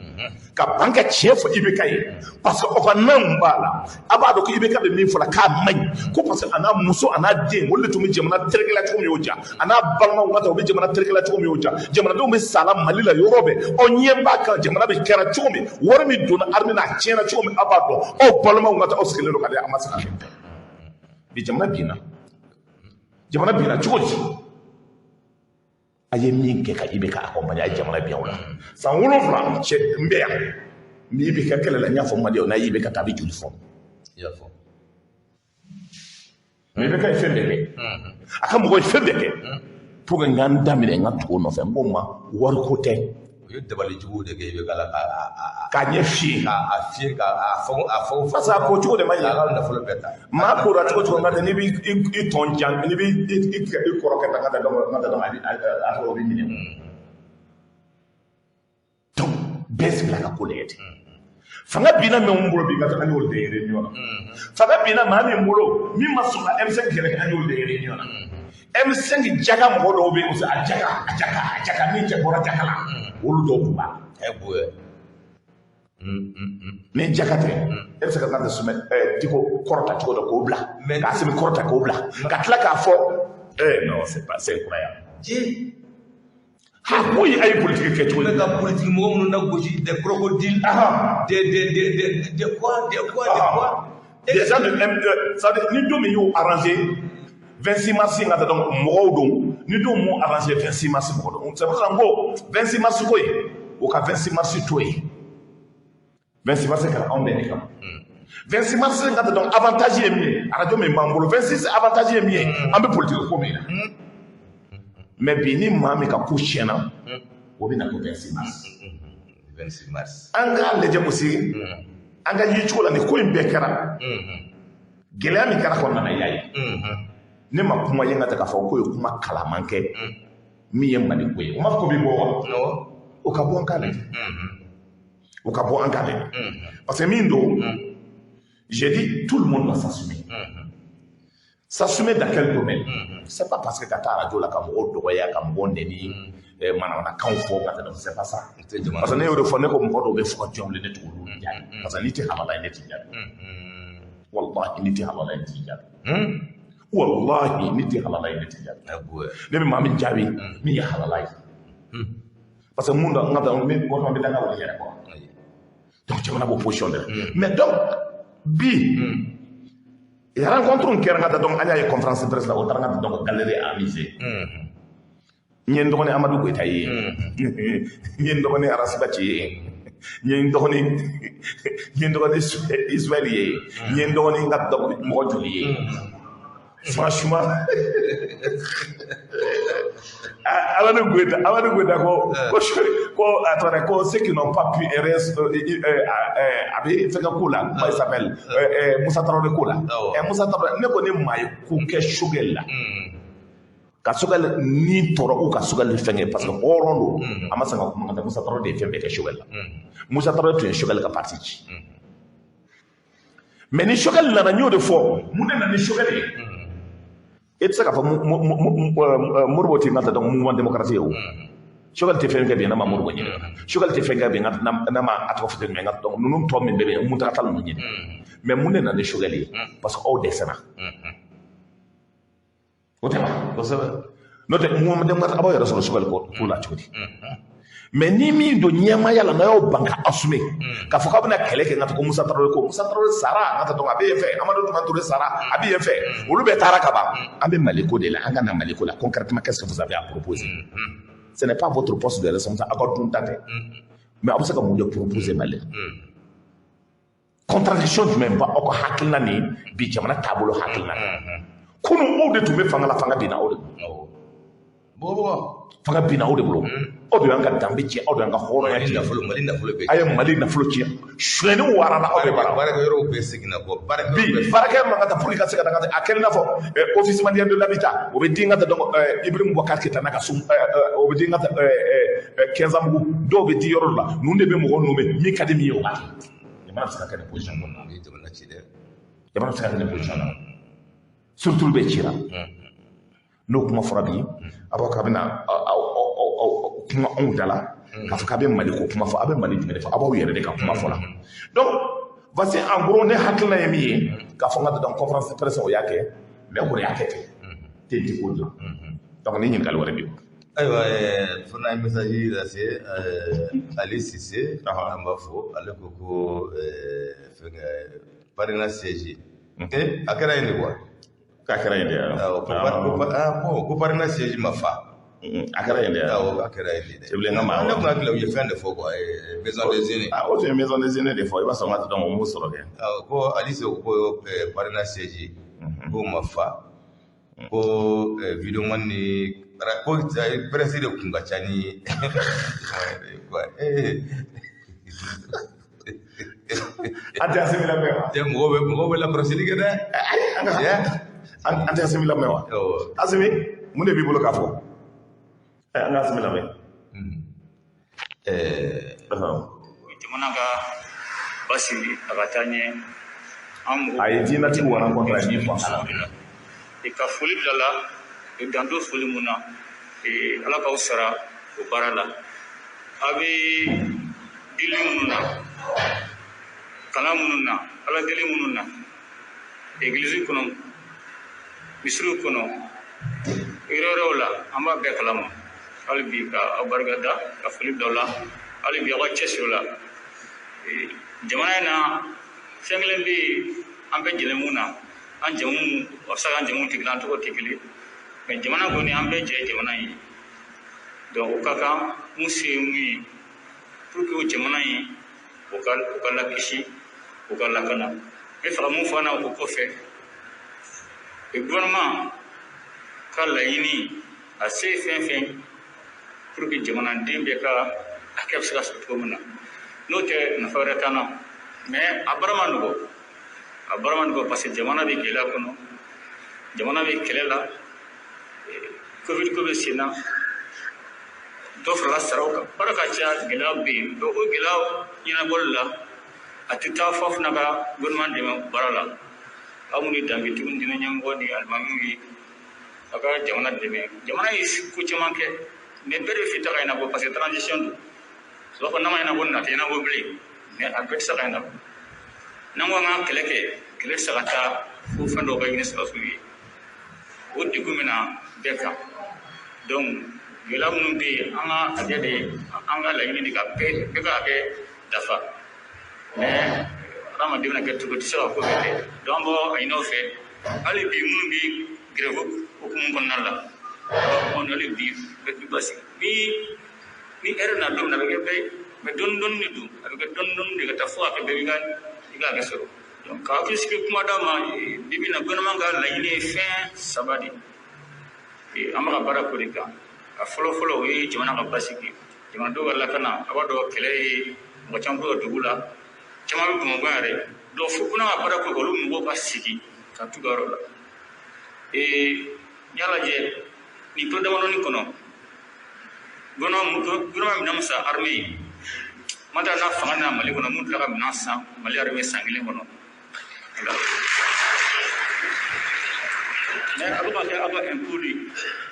ka ban ka tiɲɛ fɔ IBK ye, parce que aw ka nanw b'a la. A b'a dɔn ko IBK bɛ min fɔ la k'a man ɲi ko, parce que a n'a muso, a n'a den, olu de tun bɛ jamana terikɛla cogo min y'o ja, a n'a balimaw ka taa, u bɛ jamana terikɛla cogo min y'o ja. Jamanadenw bɛ sa la Mali la yɔrɔ bɛɛ, aw ɲɛ b'a kan. Jamana bɛ kɛra cogo min, wari min donna armée na, a tiɲɛna cogo min, aw b'a dɔn. Aw balimaw ka taa, aw sigilen don ka di, a ma se ka kɛ. Bi jamana binna, jamana binna cogo di? A ye min kɛ ka IBK accompagner, a ye jamana bin o la san 7. Cɛ, n bɛ yan, n bɛ IBK kɛlɛ la. N y'a fɔ Maliyɛnw, n'a ye IBK ta, a bɛ joli fɔ. Mais IBK ye fɛn bɛɛ kɛ, a ka mɔgɔ ye fɛn bɛɛ kɛ pour que n ka n daminɛ n ka tugu o nɔfɛ. N ko ma wariko tɛ. U ye dabali juguw de kɛ IBK la k'a ɲɛ fiyɛ. K'a fiyɛ, k'a fɔ a fɔ. Parce que a ko cogo de ma ɲɛ. K'a ka nafolo bɛɛ ta. Maa kora cogo cogo, n ka tɛ n'i b'i i tɔn jan, n'i b'i i kɔrɔkɛ ta, n ka tɛ dɔn, n ka tɛ dɔn, a bɛ a tɔgɔ, o b'i minɛ. Donc bɛɛ sigila ka ko lajɛ ten. Fanga binna min bolo bi, ka taa, an y'o de ye réunion na. Fanga binna maa min bolo, min ma sɔn ka M5 kɛlɛ kɛ, an y'o de ye réunion na. M5 jaka mɔgɔ dɔw bɛ yen, a jaka, a jaka, a jaka min cɛ bɔra jaka la, olu dɔw tun b'a la. Ni jaka tɛ, e bɛ se ka taa sumɛ Diko kɔrɔta cogo dɔ k'o bila, k'a sɛbɛn kɔrɔta k'o bila, ka tila k'a fɔ eh non, c'est pas, c'est incroyable. Ha, ko ye a ye politique kɛ cogo di? Bɛ ka politique mɔgɔ minnu lagosi, des crocodiles, des quoi, des quoi, des quoi. Des gens de M, ça veut dire ni don min y'o arrangé 26 mars in ka taa, donc mɔgɔw don, ni don m'o arrangé 26 mars mɔgɔ don. C'est pour ça n ko 26 mars ko in, o ka 26 mars to yen. 26 mars kɛra anw bɛɛ de kama. 26 mars in ka taa, donc avantage ye min ye, radio min b'an bolo, 26 avantage ye min ye, an bɛ politique ko min na. Mais bi, ni maa min ka ko tiɲɛna, o bɛ na ko 26 mars. 26 mars. An k'a lajɛ aussi, an ka ye cogo la, nin ko in bɛɛ kɛra. Gɛlɛya min kɛra kɔnɔna na, i y'a ye. Ne ma kuma ye n ka ta k'a fɔ k'o ye kuma kalaman kɛ min ye Mali ko ye. O ma fɔ ko bɛ bɔ wa? O ka bɔ, an k'a lajɛ. O ka bɔ, an k'a lajɛ. Parce que min don, j'ai dit, tout le monde doit s'assumer. S'assumer dans quel domaine? C'est pas parce que ka taa radio la ka mɔgɔw dɔgɔya, ka mɔgɔw nɛni, manamanakanw fɔ ka tɛmɛ, c'est pas ça. Parce que ne y'o de fɔ, ne ko mɔgɔ dɔw bɛ fɔ ka jɔn wuli, ne t'olu jaabi. Parce que n'i tɛ halala ye, ne t'i jaabi. Wallahi, n'i tɛ halala ye, ne t'i jaabi. Wallahi, n'i tɛ halala ye, ne t'i jaabi. Ne bɛ maa min jaabi, min ye halala ye. Parce que mun dɔ n ka taa n bɛ bɔ, n bɛ danga wuli yɛrɛ kɔrɔ. Donc jamana b'o position de la. Mais donc bi rencontre min kɛra n ka taa, donc an y'a ye conférence de presse la, o taara n ka taa donc galerie Amisé. N ye n dɔgɔnin Amadu Goyita ye, n ye n dɔgɔnin Ras Bath ye, n ye n dɔgɔnin Ismaël ye, n ye n dɔgɔnin ka mɔgɔ joli ye. Franchement, Amadou Goïta, Amadou Goïta ko a tɔgɔ ko ceux qui n'ont pas pu a bɛ fɛnkɛ ko la, comment il s'appelle, Musa Tarawele ko la. Musa Tarawele, ne ko ni maa ye ko kɛ Choguel la, ka Choguel ni tɔɔrɔ ou ka Choguel fɛnkɛ, parce que hɔrɔn don, a ma sɔn ka kuma ka Musa Tarawele de ye fɛn bɛɛ kɛ Choguel la. Musa Tarawele tun ye Choguel ka parti ci. Mais ni Choguel nana, n y'o de fɔ, mun de nana ni Choguel ye? E tɛ se k'a fɔ Modibo tɛ n ka donc mouvement démocratique ye o. Choguel tɛ fɛn kɛ bi n'a ma Modibo ɲininka. Choguel tɛ fɛn kɛ bi n'a ma a tɔgɔ fɔ ten, mais donc ninnu tɔ min bɛ yen, Mountaga Tall ninnu ɲininka. Mais mun de nana ni Choguel ye? Parce que aw dɛsɛra. O tɛ wa? Kosɛbɛ. N'o tɛ, mouvement démocratique a b'aw yɛrɛ sɔrɔ Choguel ko la cogo di? Mais ni min don ɲɛmaaya la, n'a y'aw ban ka assumer k'a fɔ k'aw bɛna kɛlɛ kɛ, n ka taa ko Musa Tarawele, ko Musa Tarawele sara, n ka taa donc a bɛ yen fɛ, Amadu Tumani Ture sara, a bɛ yen fɛ, olu bɛɛ taara ka ban. An bɛ Mali ko de la, an ka na Mali ko la concrètement, qu'est-ce que vous avez à proposer? Ce n'est pas votre poste de responsabilité, aw ka dun ta tɛ, mais aw bɛ se ka mun de proposer Mali la? Contradiction jumɛn b'aw ka hakilina ni bi jamana taabolo hakilina? Kunun, aw de tun bɛ fanga la, fanga binna aw de bolo. Bɔgɔ. Fanga binna aw de bolo. Aw de y'an ka danbe tiɲɛ, aw de y'an ka hɔrɔnya Mali tiɲɛ. nafolo, Mali nafolo bɛɛ. A ye Mali nafolo tiɲɛ, sonyɛni warala aw de bara. Baarakɛyɔrɔw bɛɛ seginna kɔ, baarakɛyɔrɔ Bi bɛɛ. baarakɛ man ka taa pour que ka se ka taa, a kɛra i n'a fɔ Office malien de l'habitat, o bɛ di n ka taa donc Ibrahim Boubacar Keïta n'a ka so, o bɛ di n ka taa Kɛnzanbugu, dɔw bɛ di yɔrɔ dɔ la, ninnu de bɛ mɔgɔw nommé, min ka di min ye, o b'a kɛ. Jamana bɛ se ka kɛ nin position kɔnɔ na? O ye jamana ci dɛ. Jamana bɛ se ka kɛ nin position na? Surtout bɛɛ cira. N'o kuma fɔra bi, a b'a fɔ k'a bɛna aw kuma anw da la k'a fɔ k'a bɛ Mali ko kuma fɔ. A bɛ Mali jumɛn de fɔ? A b'aw yɛrɛ de ka kuma fɔ la. Donc voici en gros, ne hakilina ye min ye k'a fɔ n ka donc conférence de presse, o y'a kɛ, mais o kɔni y'a kɛ ten ten ti ko dilan. Donc ni ɲininkali wɛrɛ b'i bolo. Ayiwa, fana ye message lase Ali Cissé, an b'a fɔ, ale ko fɛnkɛ parrainage siège, a kɛra yen de quoi. K'a kɛra yen de? Awɔ, ah, bon, ko parrainage siège ma fa. A kɛra yen de? Awɔ, a kɛra yen de dɛ. Sɛbɛn ka maa Ne kun hakili la u ye fɛn de fɔ quoi, maison des aînés. Ah, o tun ye maison des aînés de fɔ, i b'a sɔrɔ n ka donc o m'o sɔrɔ kɛ. Awɔ, ko Ali Cissé ko parrainage siège k'o ma fa, ko vidéoman ni ko presse de kun ka ca ni quoi. An tɛ Asimi lamɛn wa? Cɛ, mɔgɔw bɛ lakɔlɔsili kɛ dɛ. Ayi, an ka an tɛ Asimi lamɛn wa? Awɔ. Asimi, mun de b'i bolo k'a fɔ? An ka Asimi lamɛn. Jamana ka basigi, a ka taa ɲɛ, an mɔgɔ A ye diinɛtigiw rencontre, a ye min fɔ a la. Ka foli bila la, dan to foli mun na, Ala k'aw sara o baara la. A bɛ deli minnu na, kalan minnu na, Ala deli minnu na, egilizi kɔnɔ, misiriw kɔnɔ, yɔrɔ wɛrɛw la, an b'a bɛɛ kalama. Hali bi ka aw barika da, ka foli bila aw la. Hali bi aw ka cɛsiri la jamana in na. Fɛn kelen bɛ yen, an bɛɛ jɛlen mun na, an jamu, a bɛ se ka an jamu tɛ kelen, an tɔgɔ tɛ kelen, mais jamana kɔni, an bɛɛ jɛ ye jamana in ye. Donc o ka kan, mun se ye mun ye pour que o jamana in o ka lakisi, o ka lakana. N bɛ fɛ ka mun fɔ an na o kɔfɛ, gouvernement ka laɲini, a se ye fɛn fɛn pour que jamanaden bɛɛ ka hakɛ bɛ se ka sɔrɔ cogo min na, n'o tɛ nafa wɛrɛ t'an na. Mais a baara ma nɔgɔ, A baara ma nɔgɔ parce que jamana bɛ gɛlɛya kɔnɔ, jamana bɛ kɛlɛ la, Covid ko bɛ sen na, dɔ farala saraw kan, baara ka ca, gɛlɛya bɛ yen. Donc o gɛlɛya ɲɛnabɔli la, a tɛ taa fɔ fana ka gouvernement dɛmɛ baara la. Aw minnu ye danbetigiw ni diinɛ ɲɛmɔgɔ ni alimamiw ye, a ka jamana dɛmɛ. Jamana ye ko caman kɛ, mais bɛɛ de fɛ ta ka ɲɛnabɔ parce que transition don. O b'a fɔ n'a ma ɲɛnabɔ nin a tɛ ɲɛnabɔ bilen, mais a bɛɛ tɛ se ka ɲɛnabɔ. N'an ko an ka kɛlɛ kɛ, kɛlɛ tɛ se ka taa fo fɛn dɔw ka ɲini sɔrɔdasiw ye. O degun bɛ na bɛɛ kan. Donc gɛlɛya minnu bɛ yen, an ka hakɛ de, an ka laɲini de ka bɛɛ ka hakɛ dafa. Mais hadamaden bɛna kɛ cogo di, tɛ se ka ko bɛɛ kɛ. Donc an b'a ɲini aw fɛ hali bi minnu bɛ grève hukumu kɔnɔna la, hali bi bɛɛ bɛ basigi. Ni hɛrɛ na don min na, a bɛ kɛ bɛɛ ye, mais dɔɔni dɔɔni de don, a bɛ kɛ dɔɔni dɔɔni de ka taa fo ka kɛ bɛɛ b'i ka i ka hakɛ sɔrɔ. Donc ka hakili sigi kuma d'a ma, bi bi in na gouvernement ka laɲini ye fɛn saba de ye. An bɛ ka baara k'o de kan. A fɔlɔ fɔlɔ o ye jamana ka basigi, jamanadenw ka lakana. A b'a dɔn kɛlɛ ye mɔgɔ caman b'u ka dugu la, caman bɛ Bamakɔ yan yɛrɛ. Donc fo ko n'a ka baara k'o kan, olu mɔgɔw ka sigi ka t'u ka yɔrɔ la. N'i y'a lajɛ nin kalo damadɔni kɔnɔ, gouvernement minɛn min san armée ye, ma taa n'a fanga nana Mali kɔnɔ, mun tila ka minɛn san Mali armée san kelen kɔnɔ. Mais a bɛ ka kɛ aw ka impôt de ye,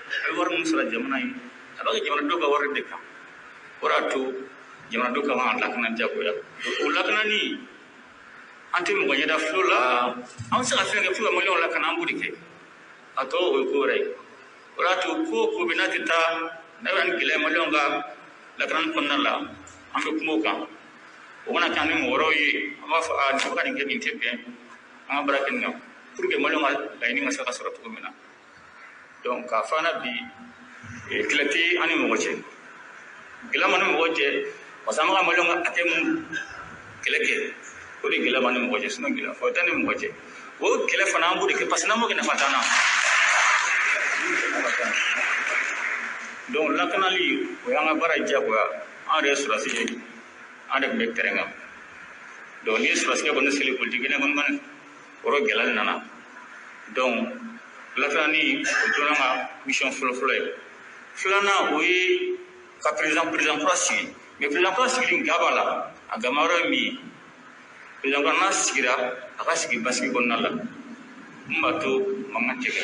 a bɛ wari min sara jamana ye, a bɛ kɛ jamanadenw ka wari de kan. O de y'a to jamanadenw ka kan ka lakana diyagoya. O lakanani, an tɛ mɔgɔ ɲɛda filo la, an bɛ se ka fɛn kɛ pour que maliyɛnw lakana, an b'o de kɛ. A tɔ o ye ko wɛrɛ ye. O de y'a to ko o ko bɛ n'a tɛ taa n'a bɛ ni gɛlɛya maliyɛnw ka lakanani kɔnɔna la, an bɛ kuma o kan. O mana kɛ ni mɔgɔ wɛrɛw ye, an b'a fɔ aa nin bɛ ka nin kɛ, nin tɛ bɛn, an ka baara kɛ nin kan pour que maliyɛnw ka laɲini ka se ka sɔrɔ cogo min na. Donc k'a fɔ an na bi, kɛlɛ tɛ an ni mɔgɔ cɛ, gɛlɛya ma ni mɔgɔ cɛ, parce que an bɛ ka maliyɛnw ka hakɛ mun kɛlɛ kɛ, o de gɛlɛya b'an ni mɔgɔ cɛ. Sinon gɛlɛya foyi t'an ni mɔgɔ cɛ. O kɛlɛ fana an b'o de kɛ parce que n'an m'o kɛ, nafa t'an na. Donc lakanali o y'an ka baara diyagoya. An yɛrɛ ye sɔrɔdasi ye, an de tun bɛ terrain kan. Donc n'i ye sɔrɔdasikɛ kɔni seli politique kɛnɛ kɔni kɔni, o yɔrɔ gɛlɛya nana. Donc lakanani o donna an ka mission fɔlɔ-fɔlɔ ye. Filanan o ye ka président kura sigi. Mais président kura sigili ga b'a la, a gama yɔrɔ ye min ye, président kura n'a sigira, a ka sigi basigi kɔnɔna la, mun b'a to mankan tɛ kɛ.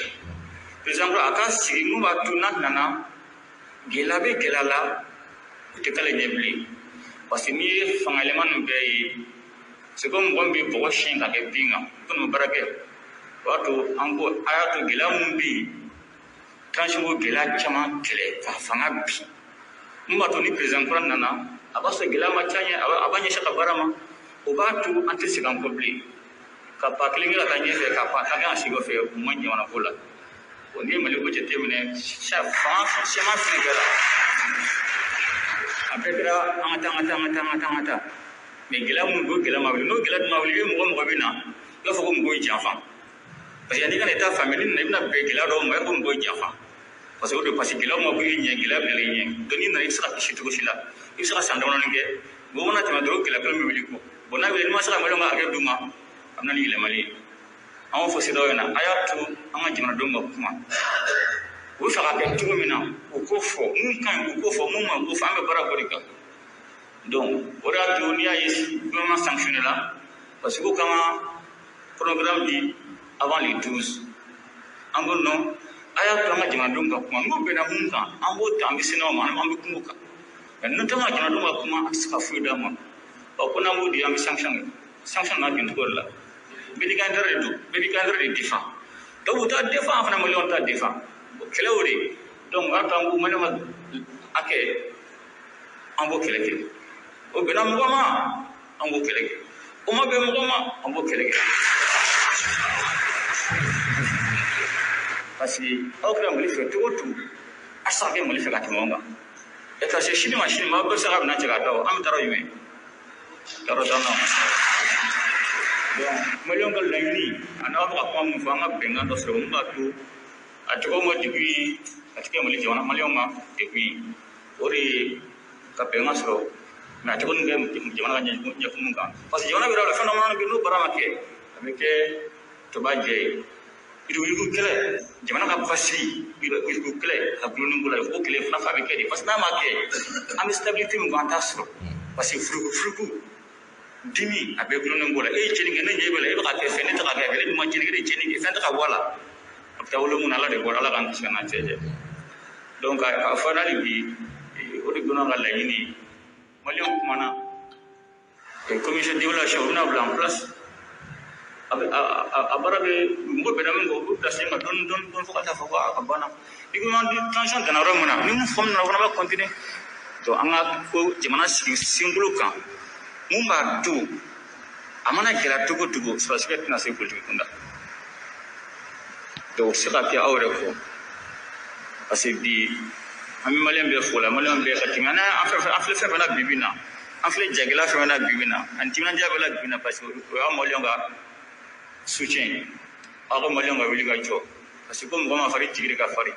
Président kura a ka sigi mun b'a to n'a nana gɛlɛya bɛ gɛlɛya la, o tɛ k'ale ɲɛ bilen. Parce que n'i ye fanga yɛlɛma ninnu bɛɛ ye, c'est comme mɔgɔ min bɛ bɔgɔ siyɛn ka kɛ bin kan, ko nin bɛ baara kɛ. O b'a to an ko a y'a to gɛlɛya mun bɛ yen, transition ko gɛlɛya caman kɛlɛ ka fanga bin. Mun b'a to ni président kura nana, a b'a sɔrɔ gɛlɛya ma ca ɲɛ, a b'a ɲɛsin a ka baara ma. O b'a to an tɛ segin an kɔ bilen. Ka ba kelen kɛ ka taa ɲɛfɛ, ka ba tan kɛ ka segin kɔfɛ, o man ɲi jamana ko la. O n'i ye Mali ko jateminɛ, fanga siman fɛn kɛra, a bɛɛ kɛra an ka taa, an ka taa, an ka taa, an ka taa, an ka taa. Mais gɛlɛya mun bɛ, gɛlɛya ma wuli. N'o gɛlɛya dun ma wuli, i bɛ mɔgɔ bɛ na, i b'a fɔ ko mɔgɔw y'i janfa. Parce que n'i kana i ta faamuya, n'i nana i bɛna bɛn gɛlɛya dɔw ma, i b'a fɔ ko mɔgɔw y'i janfa. Parce que o de, parce que gɛlɛya ma bɔ i ɲɛ, gɛlɛya bɛ na i ɲɛ. Donc n'i nana i tɛ se ka kisi cogo si la. I bɛ se ka san damadɔni kɛ, mɔgɔ mana tɛmɛ dɔrɔn gɛlɛya kelen bɛ wuli kɔ. Bon n'a wuli, n'i ma se ka maliyɛnw ka hakɛ d'u ma, a bɛ na ni yɛlɛmali ye. An b'a fɔ CEDEAO ɲɛna, a y'a to an ka jamanadenw ka kuma. U bɛ fɛ ka kɛ cogo min na, u k'o fɔ, mun ka ɲi u k'o fɔ, mun man ɲi u k'o fɔ, an bɛ baara k'o de kan. Donc o de y'a to n'i y'a ye gouvernement sanctionné la, parce que ko k'an ka chronogramme di avant le 12. An ko non, a y'a to an ka jamanadenw ka kuma, n'u bɛnna mun kan, an b'o ta, an bɛ se n'aw ma, an bɛ kuma o kan. Mais n'u tɛ an ka jamanadenw ka kuma, a tɛ se ka foyi d'a ma. Ɔ ko n'an b'o di, an bɛ sanction kɛ. Sanction n'a bincogo de la. Bɛɛ n'i ka intérêt de don, bɛɛ b'i ka intérêt de défend. Donc u t'a défend, an fana maliyɛnw t'a défend. Kɛlɛ o de. Donc o y'a to an ko maliyɛnw ka hakɛ, an b'o kɛlɛ kɛ. O bɛnna mɔgɔ ma, an b'o kɛlɛ kɛ. O ma bɛn mɔgɔ ma, an b'o kɛlɛ kɛ. Parce que aw kɛra Mali fɛ cogo o cogo, a tɛ se ka kɛ Mali fɛ ka tɛmɛ anw kan. E ka se sini ma, sini ma, aw bɛɛ bɛ se ka minɛn cɛ ka da o, an bɛ taa yɔrɔ jumɛn? Yɔrɔ t'an na. Donc maliyɛnw ka laɲini, a n'aw bɛ ka kuma min fɔ, an ka bɛnkan dɔ sɔrɔ mun b'a to a tɔgɔ ma degun ye, a tɛ kɛ Mali jamana maliyɛnw ma degun ye. O de ye ka bɛnkan sɔrɔ, mais a tɔgɔ nin bɛ jamana ka ɲɛkumun kan. Parce que jamana bɛ yɔrɔ la, fɛn dɔ mana bɛ yen, n'o baara ma kɛ, A bɛ kɛ tɔba jɛ ye. Yuruguyurugu kɛlɛ, jamana ka basigi, yuruguyurugu kɛlɛ a gulonnen ko la, o kɛlɛ fana fa bɛ kɛ de, parce que n'a ma kɛ, an bɛ stabilité min kɔ, an t'a sɔrɔ, parce que furuku dimi a bɛɛ gulonnen ko la. E ye tiɲɛni kɛ, ne ɲɛ bɛ la, e bɛ ka kɛ fɛn, ne tɛ ka kɛ, e dun ma tiɲɛni kɛ, ne ye tiɲɛni kɛ, fɛn tɛ ka bɔ a la, a bɛ taa wolo mun na, Ala de bɔra, Ala k'an kisi ka n'an cɛ jɛ. Donc k'a fɔ hali bi, o de gouvernement ka laɲini ye. Maliyɛnw kumana commission d'évaluation, u bɛna bila en place. A bɛ a baara bɛ mɔgɔ bɛnna min kan, u b'u bila sen kan dɔɔni dɔɔni dɔɔni fo ka taa fɔ ko a ka banna. Ni gouvernement transition danna yɔrɔ min na, ni mun fɔ min na, o fana b'a continuer. Donc an ka ko jamana sigi senkolo kan, mun b'a to a mana gɛlɛya cogo o cogo, sɔrɔdasikɛ tɛna se politique kunda. Donc o tɛ se ka kɛ aw yɛrɛ kɔ, parce que bi an bɛ maliyɛn bɛɛ fo la, maliyɛn bɛɛ ka tɛmɛ an filɛ fɛn fɛn na bi bi in na, an filɛ jagɛlɛya fɛn fɛn na bi bi in na, ani timinandiya bɛɛ la bi bi in na, parce que o y'an maliyɛn ka soutien ye. Aw ka maliyɛn ka wuli ka jɔ, parce que ko mɔgɔ ma farin, jigi de ka farin.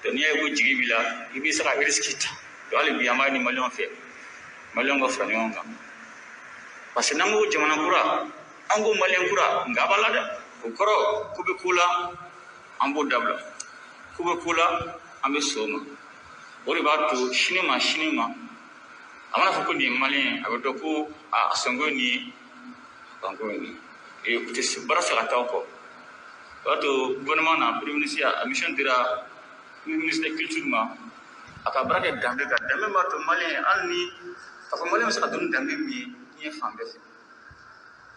Donc n'i y'a ye ko jigi b'i la, i bɛ se ka risque ta. Donc hali bi an b'a ɲini maliyɛnw fɛ, maliyɛnw ka fara ɲɔgɔn kan, parce que n'an ko jamana kura, an ko maliyɛn kura, nka a b'a la dɛ, o kɔrɔ ko bɛ ko la, an b'o dabila, ko bɛ ko la, an bɛ sɔn o ma. O de b'a to sini ma, sini ma, a mana fɔ ko nin ye maliyɛn ye, a bɛ dɔn ko a sɔnko ye nin ye, a banko ye nin ye, u tɛ se baara se ka taa o kɔ. O b'a to gouvernement na, premier ministre a mission dira ministre de culture ma, a ka baara kɛ danbe kan. Danbe b'a to maliyɛn, hali ni k'a fɔ maliyɛn bɛ se ka don ni danbe min ye diɲɛ fan bɛɛ fɛ,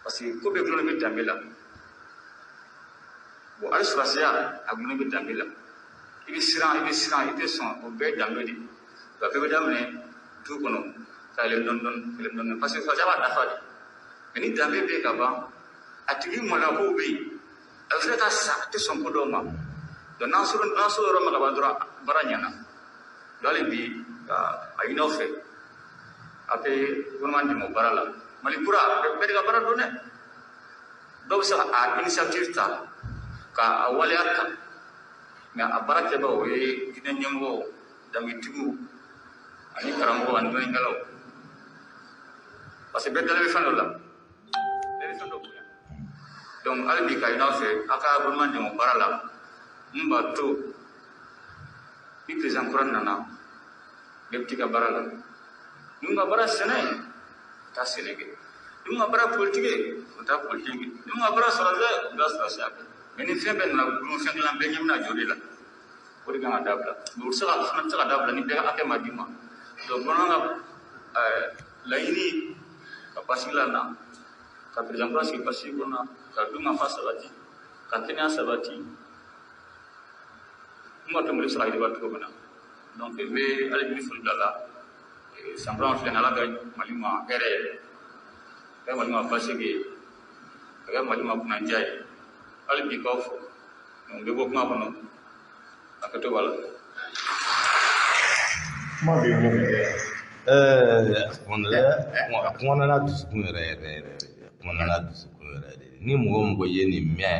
parce que ko bɛɛ gulonnen bɛ danbe la. Bon, hali sɔrɔdasiya a gulonnen bɛ danbe la. I bɛ siran, i bɛ siran, i tɛ sɔn, o bɛɛ ye danbe de ye. A bɛɛ bɛ daminɛ du kɔnɔ ka yɛlɛ dɔɔni dɔɔni, yɛlɛ dɔɔni, parce que sɔrɔdasiya b'a dafa de. Mais ni danbe bɛ yen ka ban, a tigi maloya kow bɛ yen, a bɛ se ka sa, a tɛ sɔn ko dɔw ma. Donc n'an sera yɔrɔ ma ka ban dɔrɔn, baara ɲɛna. Donc hali bi ka a ɲini aw fɛ, a bɛ gouvernement dɛmɛ o baara la. Mali kura, bɛɛ de ka baara don dɛ. Dɔw bɛ se ka a initiative ta ka a waleya ta, mais a baara kɛbagaw, o ye diinɛ ɲɛmɔgɔw, danbetigiw ani karamɔgɔw ani dɔnnikɛlaw, parce que bɛɛ dalen bɛ fɛn dɔ la, bɛɛ bɛ fɛn dɔ bonya. Donc hali bi ka ɲini aw fɛ, aw ka gouvernement dɛmɛ o baara la, mun b'a to ni président kura nana, bɛɛ bɛ t'i ka baara la. Ni mun ka baara sɛnɛ ye, u taa sɛnɛ kɛ. Ni mun ka baara politique ye, u taa politique kɛ. Ni mun ka baara sɔrɔdasiya ye, u taa sɔrɔdasiya kɛ. Mais ni fɛn bɛɛ nana gulon fɛn kelen, bɛɛ ɲɛ bɛna jɔ de la, o de kan ka dabila. Mais o tɛ se ka fana tɛ se ka dabila ni bɛɛ ka hakɛ ma d'i ma. Donc gouvernement ka laɲini ka basigi la na, ka président kura sigi basigi kɔnɔ, ka dunkafa sabati, ka kɛnɛya sabati, mun b'a to Mali bɛ se ka yiriwa cogo min na. Donc n bɛ hali bi foli bila la. San kura filɛ nin, Ala ka Mali ma hɛrɛ ye, ka Mali ma basigi ye, ka kɛ Mali ma kunnandiya ye. Hali bi k'aw fo, n bɛ bɔ kuma kɔnɔ, a kɛtɔ b'a la. Kuma bɛ mun kɛ? A kumana n'a dusukun yɛrɛ yɛrɛ yɛrɛ, a kumana n'a dusukun yɛrɛ de. Ni mɔgɔ o mɔgɔ ye nin mɛn,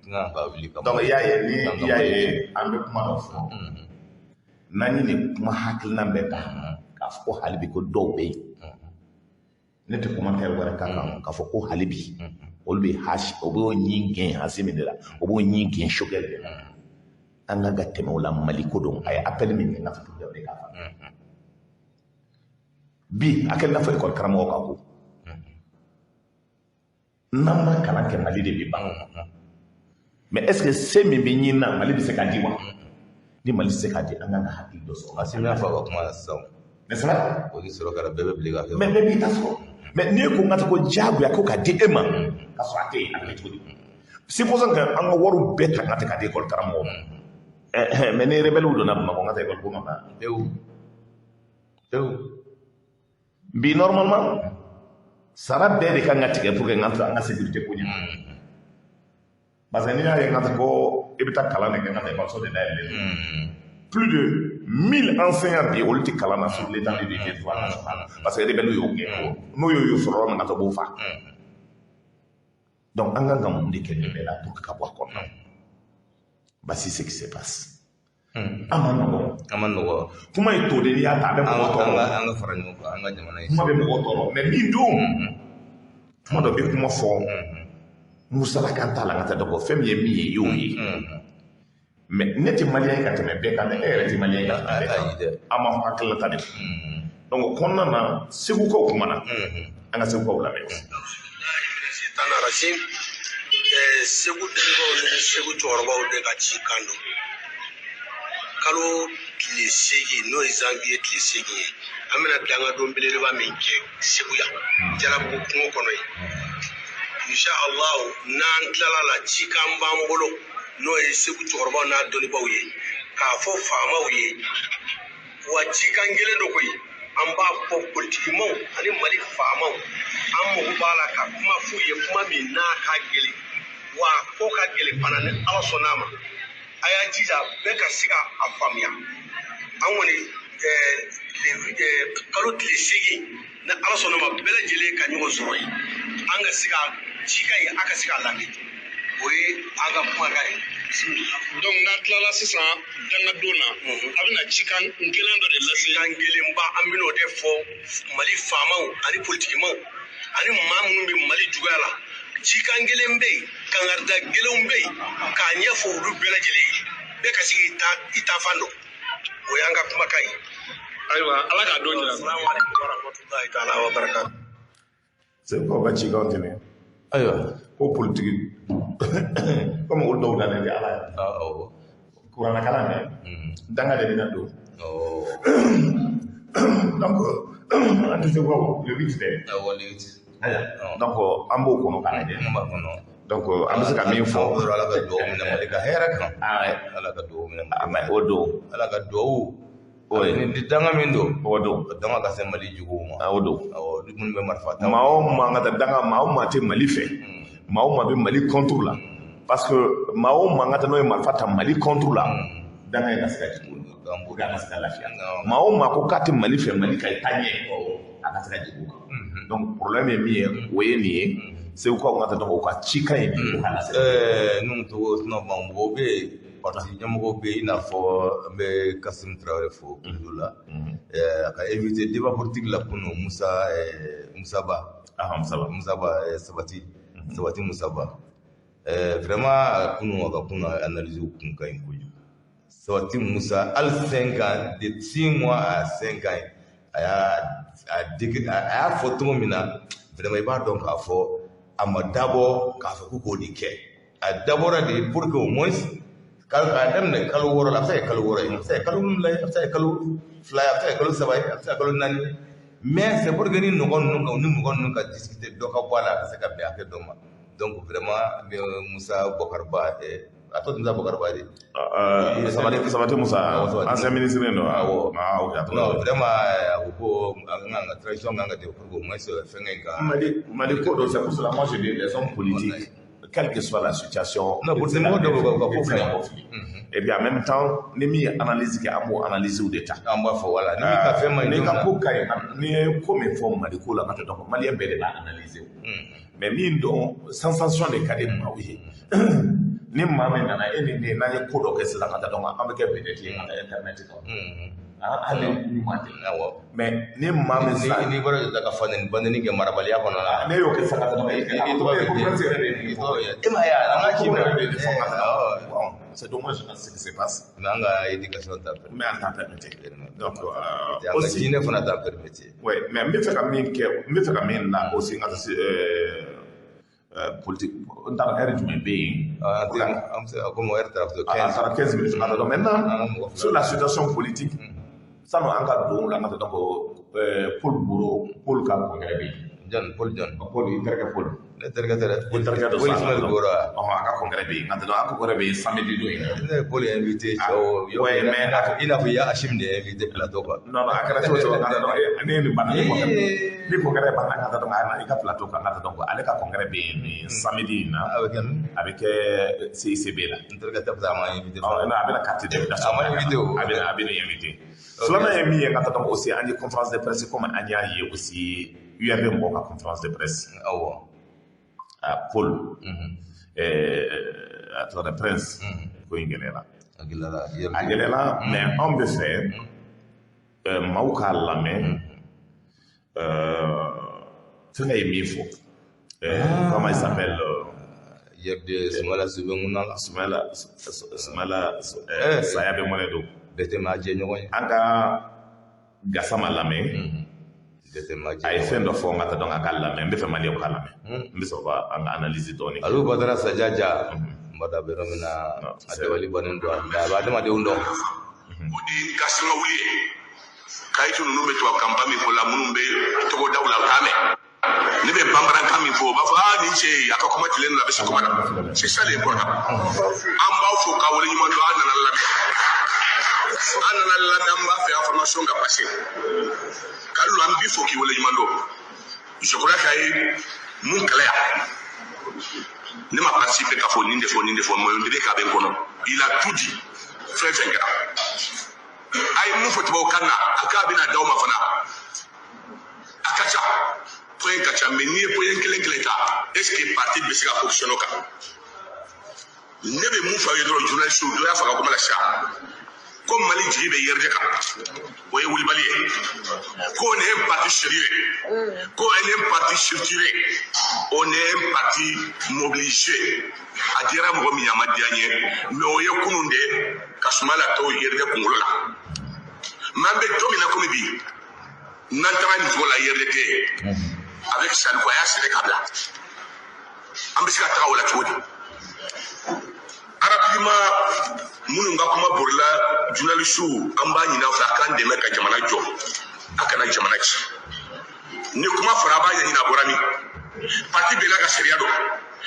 i kan ka wuli ka. Donc i y'a ye, ni i y'a ye, an bɛ kuma dɔ fɔ, n'an ye nin kuma hakilina bɛɛ ta k'a fɔ ko hali bi ko dɔw bɛ yen, ne tɛ commentaire wɛrɛ k'a kan, k'a fɔ ko hali bi olu bɛ hasi, o b'o ɲin gɛn Asimi de la, o b'o ɲin gɛn Choguel de la, an kan ka tɛmɛ o la. Mali ko don. A ye appel min kɛ, n ka fɔ o de k'a faamu bi, a kɛlen n'a fɔ ekɔli karamɔgɔ ka ko, n'an ma kalan kɛ, Mali de bɛ ban. Mais est ce que se min bɛ ɲini na, Mali bɛ se k'a di wa? Ni Mali tɛ se k'a di, an kan ka hakili dɔ sɔrɔ. Asimi y'a fɔ a ka kuma la sisan. N'est-ce pas? O ni sɔrɔ kɛra, bɛɛ bɛ bilen ka kɛ. Mais bɛɛ b'i ta sɔrɔ. Mais n'i ko n ka taa ko diyagoya ko k'a di e ma, k'a sɔrɔ a tɛ yen, a bɛ kɛ cogo di? Supposons que an ka wariw bɛɛ ta ka tigɛ k'a di ekɔli karamɔgɔw ma, mais ni rebelle donna Bamakɔ, n ka taa ekɔli ko ma ban. Pewu pewu. Bi normalement sara bɛɛ de kan ka tigɛ pour que n ka an ka sécurité ko ɲɛ, parce que n'i y'a ye n ka taa ko i bɛ taa kalan de kɛ, n ka taa ekɔliso de dayɛlɛlen, plus de 1000 enseignants bi, olu tɛ kalan na sur l'étendue du territoire national, parce que rebelle y'o gɛn, n'o y'o sɔrɔ yɔrɔ min na, ka b'o fa. Donc an kan ka mun de kɛ nin bɛɛ la pour que ka bɔ a kɔnɔ? Voici ce qui se passe. An ma nɔgɔ. An ma nɔgɔ. Kuma ye to de, n'i y'a ta, a bɛ mɔgɔ tɔɔrɔ. An ka fara ɲɔgɔn kan, an ka jamana ye. Kuma bɛ mɔgɔ tɔɔrɔ, mais min don, kuma dɔ bɛ kuma fɔ. Musalakan t'a la n ka taa donc fɛn min ye min ye i y'o ye. Mais ne tɛ malien ye ka tɛmɛ bɛɛ kan dɛ, e yɛrɛ tɛ malien ye ka tɛmɛ bɛɛ kan. An ma hakilinata de fɔ. Donc o kɔnɔna na Segukaw kumana, an ka Segukaw lamɛn. Segu denbaw ni Segu cɛkɔrɔbaw de ka ci kan don. Kalo tile 8 n'o ye janvier tile 8 ye, an bɛna dangadon belebeleba min kɛ Segu yan, Jalabugu kungo kɔnɔ yen. Insha Allah n'an tilala la, cikan b'an bolo n'o ye Segu cɛkɔrɔbaw n'a dɔnnibaw ye k'a fɔ faamaw ye. Wa cikan kelen don koyi, an b'a fɔ politikimaw ani Mali faamaw, an mago b'a la ka kuma f'u ye, kuma min n'a ka gɛlɛn, wa ko ka gɛlɛn fana. Ni Ala sɔnn'a ma, a y'a jija bɛɛ ka se ka a faamuya. An kɔni kalo tile 8, ni Ala sɔnna ma, bɛɛ lajɛlen ka ɲɔgɔn sɔrɔ yen, an ka se ka cikan in, a ka se k'a lamɛn. O ye an ka kumakan ye. Donc n'an tilala sisan dangadon na, a bɛna cikan kelen dɔ de lase. Cikan kelenba, an bɛn'o de fɔ Mali faamaw ani politikimaw ani maa minnu bɛ Mali juguya la. Cikan kelen bɛ yen, kangarida kelenw bɛ yen k'a ɲɛfɔ olu bɛɛ lajɛlen ye, bɛɛ ka se k'i ta i ta fan dɔn. O y'an ka kumakan ye. Ayiwa, Ala k'a don jira. Salamu aleykum wa rahmatulahi taala wa barakatu. Segukaw ka cikanw tɛmɛ. Ayiwa. Ko politiki komi olu dɔw dalen tɛ Ala ye. Kuranɛkalan dɛ, danga de bɛna don. Donc an tɛ Segukaw le 8 dɛ. Awɔ, le 8. Ayiwa, donc an b'o kɔnɔ k'a lajɛ. An b'a kɔnɔ. Donc an bɛ se ka min fɔ. Ala ka dugawu minɛ Mali ka hɛrɛ kan. Ala ka dugawu minɛ Mali. O don. Ala ka dugawu. Ni danga min don. O don. Danga ka se Mali juguw ma. O don. Awɔ, minnu bɛ marifa ta. Maa o maa ka taa danga, maa o maa tɛ Mali fɛ, maa o maa bɛ Mali contre la, parce que maa o maa ka taa n'o ye marifa ta Mali contre la, danga in ka se ka jigin o kan pour que a ka se ka lafiya. Maa o maa ko k'a tɛ Mali fɛ, Mali ka taa ɲɛ, a ka se ka jigin o kan. Donc problème ye min ye, o ye nin ye. Segukaw ka taa donc u ka cikan ye min ye, o ka lase. N'u tɔgɔ sinon mɔgɔw bɛ yen, parti ɲɛmɔgɔw bɛ yen, i n'a fɔ an bɛ Kasim Tarawele fo kundo la. A ka invité débat politique la kunun, Musa Musaba. Musaba. Musaba Sabati. Sabati Musaba. Vraiment kunun a ka kunun analyse kun ka ɲi kojugu. Sabati Musa hali 5 ans, de 6 mois à 5 ans, a y'a fɔ cogo min na, vraiment i b'a dɔn k'a fɔ a ma dabɔ k'a fɔ ko k'o de kɛ. A dabɔra de pour que au moins k'a daminɛ kalo 6 la, a bɛ se ka kɛ kalo 6 ye, a bɛ se ka kɛ kalo 7 ye, a bɛ se ka kɛ kalo 2 ye, a bɛ se ka kɛ kalo 3 ye, a bɛ se ka kɛ kalo 4 ye. Mais c'est pour que ni mɔgɔ ninnu ka ni mɔgɔ ninnu ka discuter, dɔ ka bɔ a la, a ka se ka bɛn hakɛ dɔ ma. Donc vraiment n bɛ Musa Bɔkariba, a tɔ Musa Bɔkariba de. Sabati Musa, ancien ministre don. Awɔ. Ah ok, a tɔgɔ. Non, vraiment a ko ko an kan ka transition kan ka jɔ pour que au moins fɛnkɛ in ka. Mali ko dɔ, c'est pour cela moi je dis les hommes politiques, quelle que soit la situation. Non, politique mɔgɔ dɔw bɛ ka ko fili. Et puis en même temps, ni min ye analyse kɛ, an b'o analyse de ta. An b'a fɔ voilà, ni min ka fɛn ma ɲi. N'i ka ko ka ɲi, n'i ye ko min fɔ Mali ko la, ka tɛ donc malien bɛɛ de b'a analyser. Mais min don, sensation de ka di maaw ye. Ni maa min nana e ni ne n'an ye ko dɔ kɛ sisan ka taa donc an bɛ kɛ vedette ye ka taa internet kan. Hali ɲuman tɛ. Mais ni maa min sisan. N'i bɔra ka fa nɛni ba nɛni kɛ marabaliya kɔnɔ la. Ne y'o kɛ sisan ka taa donc i tɔgɔ bɛ e ma ye an ka ci minɛ. Bon, c'est dommage ce qui se passe. Mais an ka éducation t'a permettre. Mais an t'a permettre. Donc aussi diinɛ fana t'a permettre. Oui, mais n bɛ fɛ ka min kɛ, n bɛ fɛ ka min na aussi n ka politique, n t'a dɔn heure jumɛn bɛ yen. An bɛ se komi heure taara 15. A taara 15 minutes ka taa. Donc maintenant sur la situation politique, sanu an ka don o la, an ka taa donc Paul Boro, Paul ka congrès bɛ yen. John, Paul John. Paul, i terikɛ Paul. Ne terikɛ tɛ dɛ. Paul terikɛ dɔ Paul Ismaël Gora. Ɔhɔn, a ka congrès bɛ yen. Nka a ka congrès bɛ yen samedi don in. Ne ye Paul invité cɛw. Ouais, mais i n'a fɔ i y'a Achim de invité plateau quoi. Non non, a kɛra cogo cogo, ka taa donc ne ye nin banna ni congrès banna, ka taa donc a na i ka plateau kan, ka taa donc ale ka congrès bɛ yen nin samedi in na. A bɛ kɛ min? A bɛ kɛ CICB la. N terikɛ tɛ a ma invité. Ɔ non, a bɛna carte d'invitation. A ma invité o. A bɛna invité. Filanan ye min ye, ka taa donc aussi an ye conférence de presse comme an y'a ye aussi URD mɔgɔw ka conférence de presse. Awɔ. Ah, Paul. A tɔgɔ de Prince. Ko in gɛlɛyara. A gɛlɛyara. A gɛlɛyara, mais anw bɛ fɛ maaw k'a lamɛn. Fɛnkɛ ye min fɔ. Comment il s'appelle? URD Sumayila su bɛ ŋuna la. Sumayila saya bɛ mɔnɛ don. Bɛɛ tɛ maa jɛ ɲɔgɔn ye. An ka Gasama lamɛn. A ye fɛn dɔ fɔ n ka taa dɔn a ka lamɛn, n bɛ fɛ maliyɛnw ka lamɛn, n bɛ sɔrɔ ka an ka analyse dɔɔni. Aliou Badara Sajaja, n b'a dɔn a bɛ yɔrɔ min na, a dabali bannen don, a bɛ adamadenw dɔn. O de ye ka sanga wuli ye kayitu ninnu bɛ tubabukanba min fɔ la, minnu bɛ togodaw la, u t'a mɛn. Ne bɛ bamanankan min fɔ, u b'a fɔ aa nin cɛ a ka kuma tilen na, a bɛ se kuma na. C'est ça l'important. An b'aw fo k'a waleɲuman dɔn, an nana lamɛn, an nana lamɛn, an b'a fɛ information ka passer. Kalilu, an b'i fo k'i waleɲuman dɔn. Je crois qu'a ye mun kɛlɛ yan, ne ma participer k'a fɔ nin de fɔ, nin de fɔ, mais on dirait k'a bɛ n kɔnɔ. Il a tout dit. Fɛn fɛn kɛra, a ye mun fɔ tubabukan na, a k'a bɛna d'aw ma fana, a ka ca, point ka ca. Mais n'i ye point kelen kelen ta, est ce que parti bɛ se ka fonctionner o kan? Ne bɛ mun fɔ aw ye dɔrɔn, journaliste dɔ y'a fɔ a ka kuma la sisan ko Mali jigi bɛ URD kan, o ye wulibali ye. Ko on est un parti sérieux, ko on est un parti structuré, on est un parti mobilisé. A diyara mɔgɔ min ye, a ma diya n ye, mais o ye kunun de ka Sumayila to URD kunkolo la. Mais an bɛ don min na komi bi, n'an taara nin cogo la, URD tɛ yen avec Saliku, a y'a sɛbɛn ka bila, an bɛ se ka taga o la cogo di? Rapidement, minnu ka kuma bolila, journaliste, an b'a ɲini aw fɛ, a k'an dɛmɛ ka jamana jɔ, a kana jamana ci. Ni kuma fɔra, a b'a ɲɛɲini a bɔra min. Parti bɛɛ n'a ka sariya don,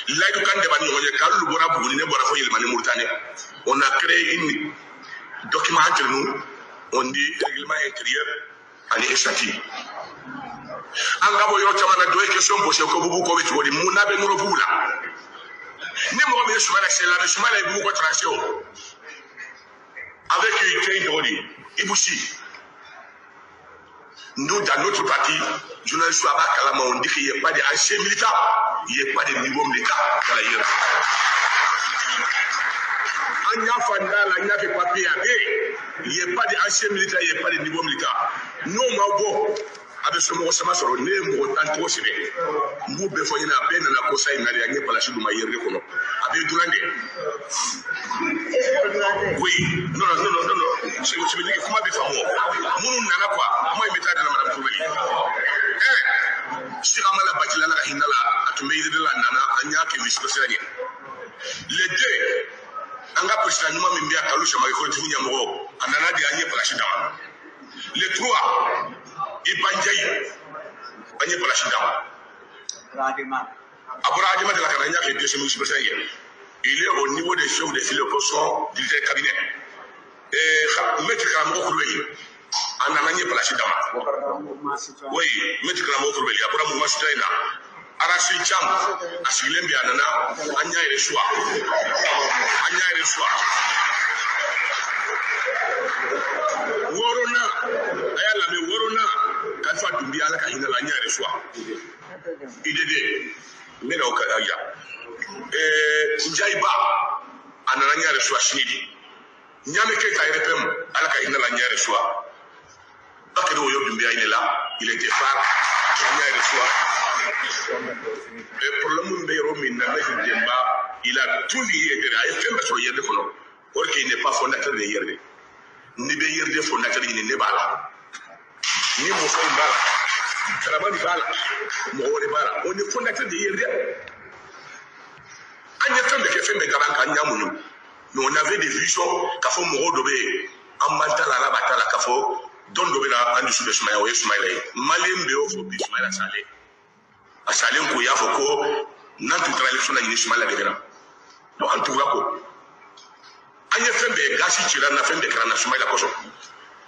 layidu kan de b'a ni ɲɔgɔn cɛ. K'olu bɔra Buguni, ne bɔra fo Yɛlɛmani Mauritanie. On a créé une document entre nous, on dit règlement intérieur ani statut. An ka bɔ yɔrɔ caman na, dɔ ye question posé ko Boubou ko bɛ cogo di, mun n'a bɛ nɔrɔ Boubou la? Ni mɔgɔ min ye Sumayila seli la, Sumayila ye Boubou ko tranché o avec cɛ in tɔgɔ di, Ibou Sy. Nous, dans notre parti, journaliste a b'a kalama, on dit qu'il n'y a pas d'ancien militant, il n'y a pas de niveau militant dans la URD. An y'a fɔ an da la, an y'a kɛ papier, a bɛ yen. Il n'y a pas d'ancien militant, il n'y a pas de niveau militant. N'o ma bɔ, a bɛ somɔgɔ sama sɔrɔ. Ne ye mɔgɔ 10 tɔgɔ sɛbɛn, n b'u bɛɛ fɔ ɲɛna, a bɛɛ nana ko sa in na de, an ye palasi d'u ma URD kɔnɔ, a bɛ dunan de. Oui, non, non, non, non, non, c'est veut dire que kuma bɛ faamu o. Minnu nana quoi, kuma in bɛ taa dana madame Kulubali. Sigamala Bacila, ala ka hinɛ la, a tun bɛ URD la, a nana, an y'a kɛ vice président ye. Les deux, an ka président ɲuman min bɛ yan, Kalu Samake, collectif ɲɛmɔgɔ, a nana de, an ye palasi d'a ma. Les trois, Iba Ndiaye, an ye palasi d'a ma. A bɔra Adema de la ka na, an y'a kɛ deuxième vice président ye. Il est au niveau des chefs de file pour son directeur cabinet. Et maître Karamɔgɔ Kulubali, a nana, an ye palasi d'a ma. Oui, maître Karamɔgɔ Kulubali, a bɔra mouvement citoyen na. Arasi Cham, a sigilen bɛ, a nana, an y'a reçoit. An y'a reçoit. Wɔɔrɔnan, a y'a lamɛn, wɔɔrɔnan, Kalifa Dunbiya, ala ka hinɛ la, an y'a reçoit. IDD, n bɛna o ka ya. Njayiba, a nana, an y'a reçoit sini de. Ɲame Keita RPM, ala ka hinɛ la, an y'a reçoit. Bakary Oyo Doumbia, il est là, il était phare, an y'a reçoit. Problème min bɛ yɔrɔ min na, Maître Demba, il a tout vu URD, a ye fɛn bɛɛ sɔrɔ URD kɔnɔ. Or qu'il n'est pas fondateur de URD. N'i bɛ URD fondateur ɲini, ne b'a la. Ni muso in b'a la, Karamani b'a la, mɔgɔ wɛrɛ b'a la. On est fondateur de URD. An ye fɛn bɛɛ kɛ, fɛn bɛɛ kɛra an kan, an y'a muɲu. Mais on avait des visions k'a fɔ mɔgɔw dɔ bɛ yen, an b'an ta la, Ala b'a ta la, k'a fɔ don dɔ bɛ na an dusu bɛ sumaya, o ye Sumayila ye. Maliyɛn bɛɛ y'o fɔ bi, Sumayila salen. A salen ko, i y'a fɔ ko n'an tun taara élection na ɲini, Sumayila de kɛra. Donc an tugura ko. An ye fɛn bɛɛ, gasi cira n na, fɛn bɛɛ kɛra n na Sumayila kosɔn.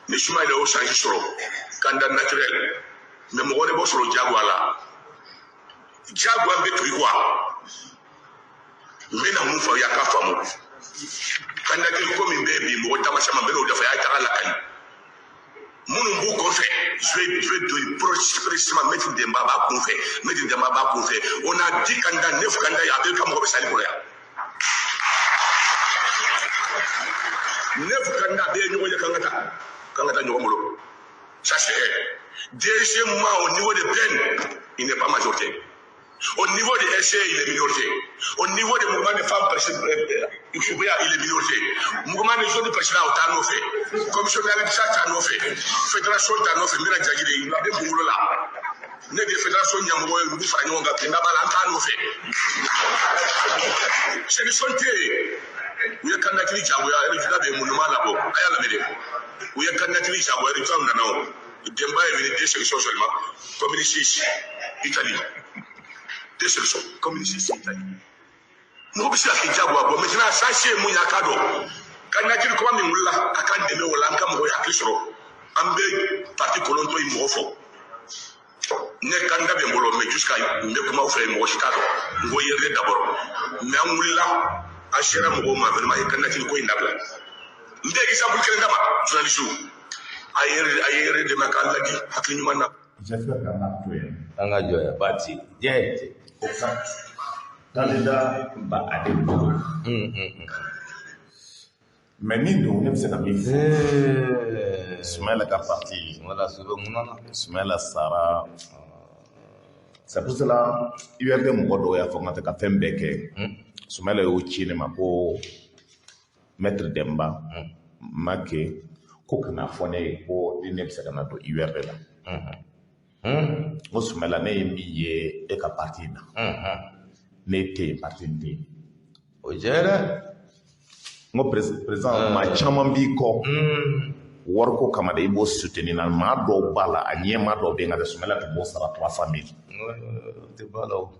Ni Sumayila y'o chance sɔrɔ, candidat naturel, mais mɔgɔ wɛrɛ b'o sɔrɔ diyagoya la. Diyagoya bɛ tugu quoi. N bɛna mun fɔ aw ye, a k'a faamu. Candidature ko min bɛ yen bi, mɔgɔ dama caman bɛ n'o dafa, a y'a taga lakali. Minnu b'u kɔfɛ, je vais donner précisément, Maître Demba b'a kun fɛ, Maître Demba b'a kun fɛ. On a 10 candidats, 9 candidats, a bɛɛ ka mɔgɔ bɛ salle kɔnɔ yan. 9 candidats bɛɛ ye ɲɔgɔn ye k'an ka taa, k'an ka taa ɲɔgɔn bolo. Ça c'est un. Deuxièmement, au niveau de Ben, il n'est pas majoritaire. Au niveau des SC, il est minorité. Au niveau des mouvements de femmes, il est minorité. Mouvement des jeunes présidents, au Tanofé. Commissionnaire de Tanofé. Fédération Tanofé, Mira Djagide, il a des boulots là. Ne des fédérations Nyambo, Mou Fanyonga, Pendabala, Tanofé. C'est le santé. U ye candidature jagoya, résultat bɛ monument labɔ, a y'a lamɛn dɛ. U ye candidature jagoya, résultat nana o. Demba est venu 2 sélections seulement. Commune 6, Italie. 2 sélections, commune 6, Italie. Mɔgɔ bɛ se ka k'i jagoya bɔ maintenant chance ye mun ye a k'a dɔn. Candidature kura min wulila a k'an dɛmɛ o la an ka mɔgɔw ye hakili sɔrɔ. An bɛ parti kɔnɔntɔn in mɔgɔ fɔ. Ne candidat bɛ n bolo mais jusqu'à n bɛ kuma aw fɛ mɔgɔ si t'a dɔn. N ko yɛrɛ d'abord. Mais an wulila an sera mɔgɔw ma vraiment a ye candidature ko in dabila. N bɛ exemple kelen d'a ma journaliste a ye yɛrɛ dɛmɛ k'a ladi hakili ɲuman na. J'espère qu'an ka to yen. An ka jɔ yan Bati jɛ. O ka candidat ba ale bolo. Mais min don ne bɛ se ka min fɔ. Soumaïla ka parti. Soumaïla sɛbɛn mun na. Soumaïla sara. C'est pour cela URD mɔgɔ dɔw y'a fɔ n ka tɛ ka fɛn bɛɛ kɛ. Soumaïla y'o ci ne ma ko maître Demba Make ko kana fɔ ne ye ko ni ne bɛ se ka na don URD la. N ko Soumaïla ne ye min ye e ka parti in na. Ne tɛ yen parti in tɛ yen. O jɛra. N ko président maa caman b'i kɔ. Wariko kama de i b'o soutenir na maa dɔw b'a la a ɲɛmaa dɔw bɛ yen nka dɛ Soumaïla tun b'o sara 300 000. O tɛ ban la o.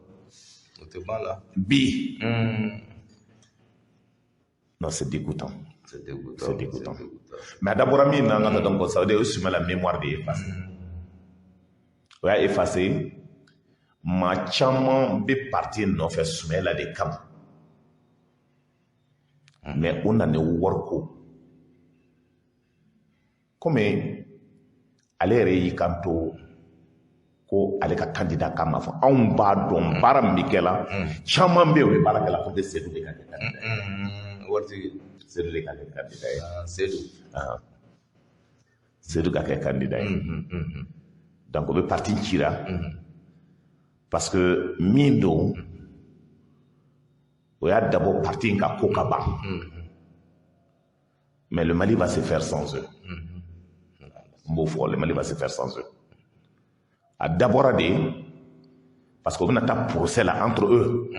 O tɛ ban la. Bi. Non, c'est dégoûtant. C'est dégoûtant. C'est dégoûtant. Mais a dabɔra min na an ka taa donc ça veut dire o ye Soumaïla mémoire de effacé. O y'a effacé. Maa caman bɛ parti nɔfɛ Soumaïla de kama. Mais o nana ni wariko. Komi ale yɛrɛ y'i kanto ko ale ka candidat kama fɔ anw b'a dɔn baara min bɛ kɛ la caman bɛ yen o bɛ baara kɛ la fo que Seydou de ka kɛ candidat ye. Waritigi. Seydou de ka kɛ candidat ye. Seydou. Seydou ka kɛ candidat ye. Donc o bɛ parti cira. Parce que min don o y'a dabɔ parti in ka ko ka ban. Mais le Mali va se faire sans eux. N b'o fɔ le Mali va se faire sans eux. A dabɔra de parce que o bɛna taa procès la entre eux.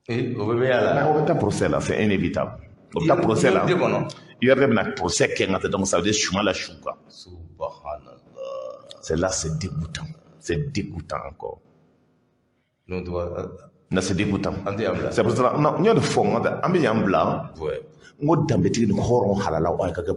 O bɛ bɛn a la. O bɛ taa procès la, c'est inévitable. O bɛ taa procès la. URD bɛna procès kɛ n ka donc ça veut dire Soumaïla su kan. Subhanallah. C'est là, c'est dégoûtant. C'est dégoûtant encore. Non, non, c'est dégoûtant. C'est pour cela, non, n y'o de fɔ n ka an bɛ yan bila. N ko danbetigi ni hɔrɔn halalaw aw ka kɛ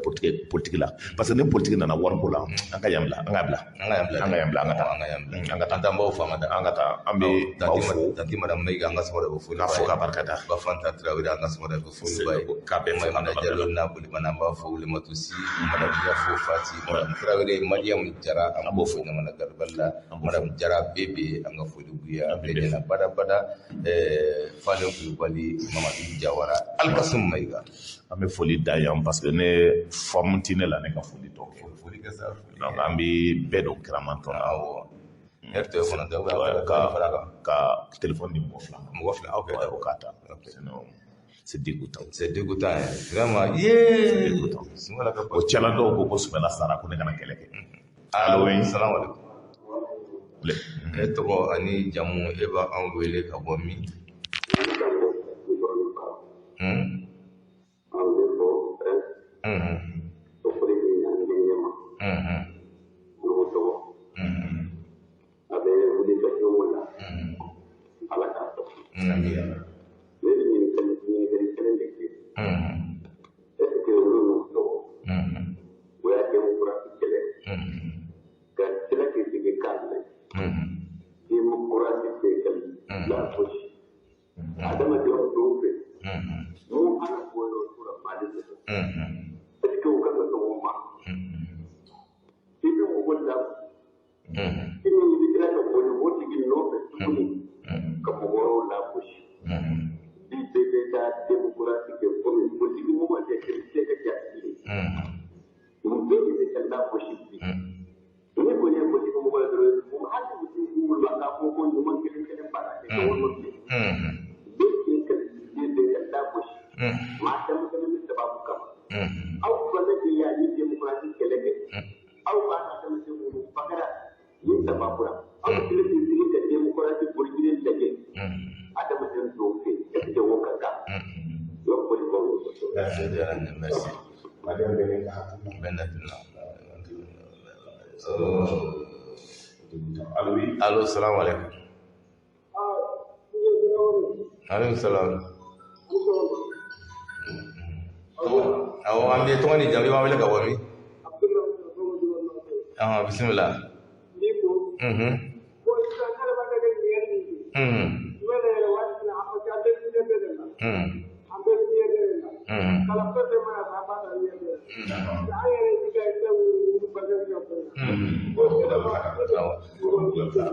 politique la parce que ni politique nana wariko la an ka yan bila an ka bila an ka yan bila an ka taa an ka taa an t'an baw fa ma da an ka taa an bɛ baw fo tanti madame Mayiga an ka sɔgɔma bɛ foli k'a fo ka barika da ba Fanta Traoré an ka sɔgɔma bɛ foli ba ye k'a bɛɛ fo Maimuna Jalo n'a Bolimana an b'a fo Wulematu Si madame Yafo Fati madame Traoré Mariam Jara an b'o fo Ɲamana Garibali la madame Jara Bebe an ka foli b'u ye an bɛɛ ɲɛna bada bada Falen Kulubali Mamadu Jawara Alkasum Mayiga an bɛ foli da yan parce que ne faamu ti ne la ne ka foli tɔ kɛ donc an bɛ bɛɛ don kiraman tɔn na awɔ RTE fana tɛ ou ka téléphone di mɔgɔ fila ma mɔgɔ fila ok o k'a ta sinon c'est dégoûtant c'est dégoûtant vraiment yee c'est dégoûtant o cɛla dɔw ko ko Soumaïla sara ko ne kana kɛlɛ kɛ allo oui salam alaikum e tɔgɔ ani jamu e b'an wele ka bɔ min. ɲuman kelen kelen baara kɛ ka wolo bilen. Bɛ sen ka den bɛ ka da gosi. Maa dama dama ni sababu kama. Aw fana de y'a ni démocratie kɛlɛ kɛ. Aw b'a ka denmisɛn minnu fagara ni sababu la. Aw kelen bɛ sigi ka démocratie politique lajɛ. Adamaden dɔw fɛ yen est ce que o ka kan? Yɔrɔ foli b'aw ye kosɛbɛ. Merci, diyara n ye, merci. Bɛɛ na tɛna. Allo, oui. Allo, salam alaikum. Alaikum salam. Awɔ, an bɛ tɔgɔ ni jamu, i b'an wele ka bɔ min? Ɔhɔn, bisimila.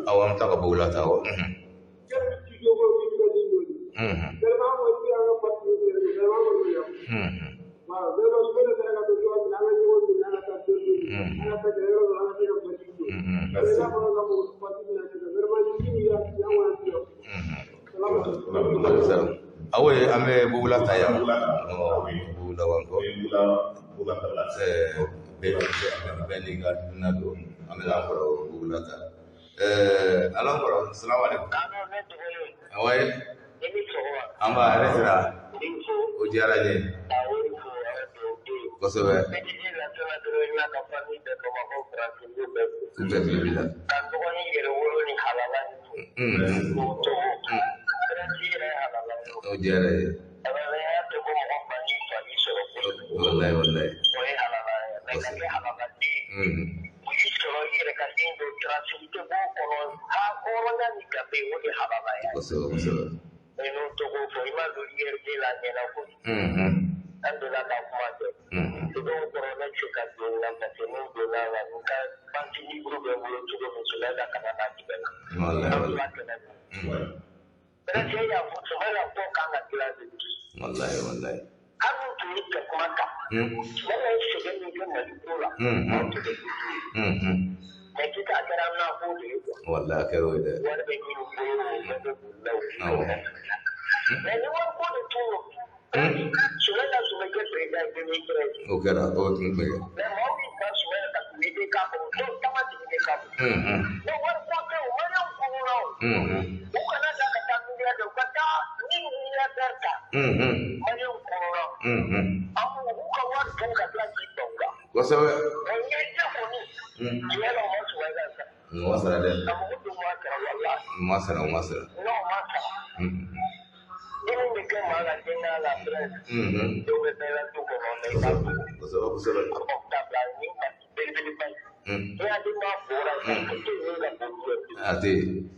Awɔ, an bɛ taa ka bɔ wula ta, awɔ. Awɔ, an bɛ bugula ta yan. Bugula wa kɔ. Bɛɛ n'i ka hakilina don, an bɛ na kɔrɔ bugula ta. Ala kɔrɔ, salamu aleykum. Awɔ, an b'a yɛrɛ sira. O diyara n ye. Kosɛbɛ. U bɛɛ tulo b'i la. O diyara n ye. Walayi, walayi. Kosɛbɛ, kosɛbɛ. Walayi, walayi. Walayi, walayi. Walayi, a kɛra o ye dɛ. Awɔ. O kɛra, o tun bɛ kɛ. Kosɛbɛ. O ma sara dɛ. O ma sara, o ma sara. Kosɛbɛ, kosɛbɛ. A tɛ yen.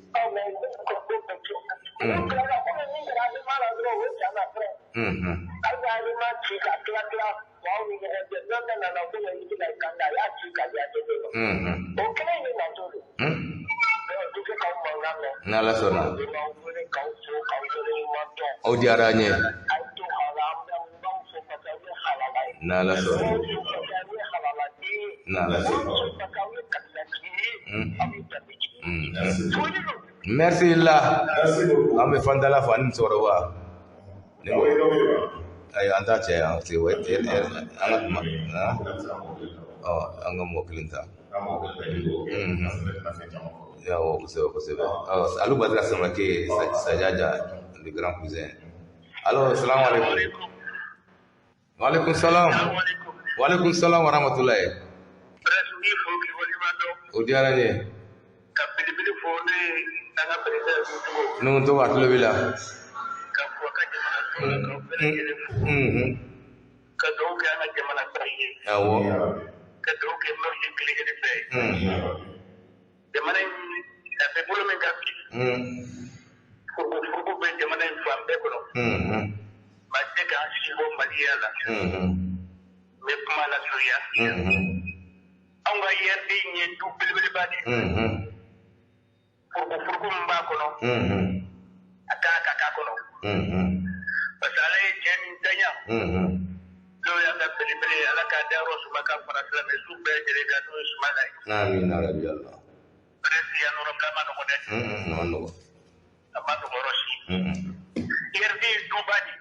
N'Ala sɔnna. O diyara an ye. N'Ala sɔnna. N'Ala sɔnna. Merci la. An bɛ Fantala fo ani musokɔrɔba. Ayi, an t'a cɛ yan parce que an ka kuma. Ɔ, an ka mɔgɔ kelen ta. Awɔ, kosɛbɛ, kosɛbɛ. Ɔ, Alu Badara Samake, Sajaja, le grand cousin. Alors, salam alaikum. Wa alaikum salam. Wa alaikum salam wa rahmatulahi. O diyara n ye. Nuhu tɔgɔ, a tulo b'i la. Ka dugawu kɛ an ka jamana ta ye. Awɔ. Ka dugawu kɛ Mali kelen kelen bɛɛ ye. Jamana in a bɛ bolo min kan bi. Furuku furuku bɛ jamana in fan bɛɛ kɔnɔ. Maa tɛ k'an si bɔ Maliya la. N bɛ kuma lasurunya. Anw ka IRD in ye du belebeleba de ye. Furuku furuku min b'a kɔnɔ. A kan ka k'a kɔnɔ. Parce que Ala ye cɛ min daɲa. N'o y'an ka belebele ye, Ala k'a dayɔrɔ suma ka fara silamɛ su bɛɛ lajɛlen kan, n'o ye Sumala ye. Amina rabi Allah. Presque yan yɔrɔ bila ma nɔgɔ dɛ. A ma nɔgɔ. A ma nɔgɔ yɔrɔ si. IRD ye duba de.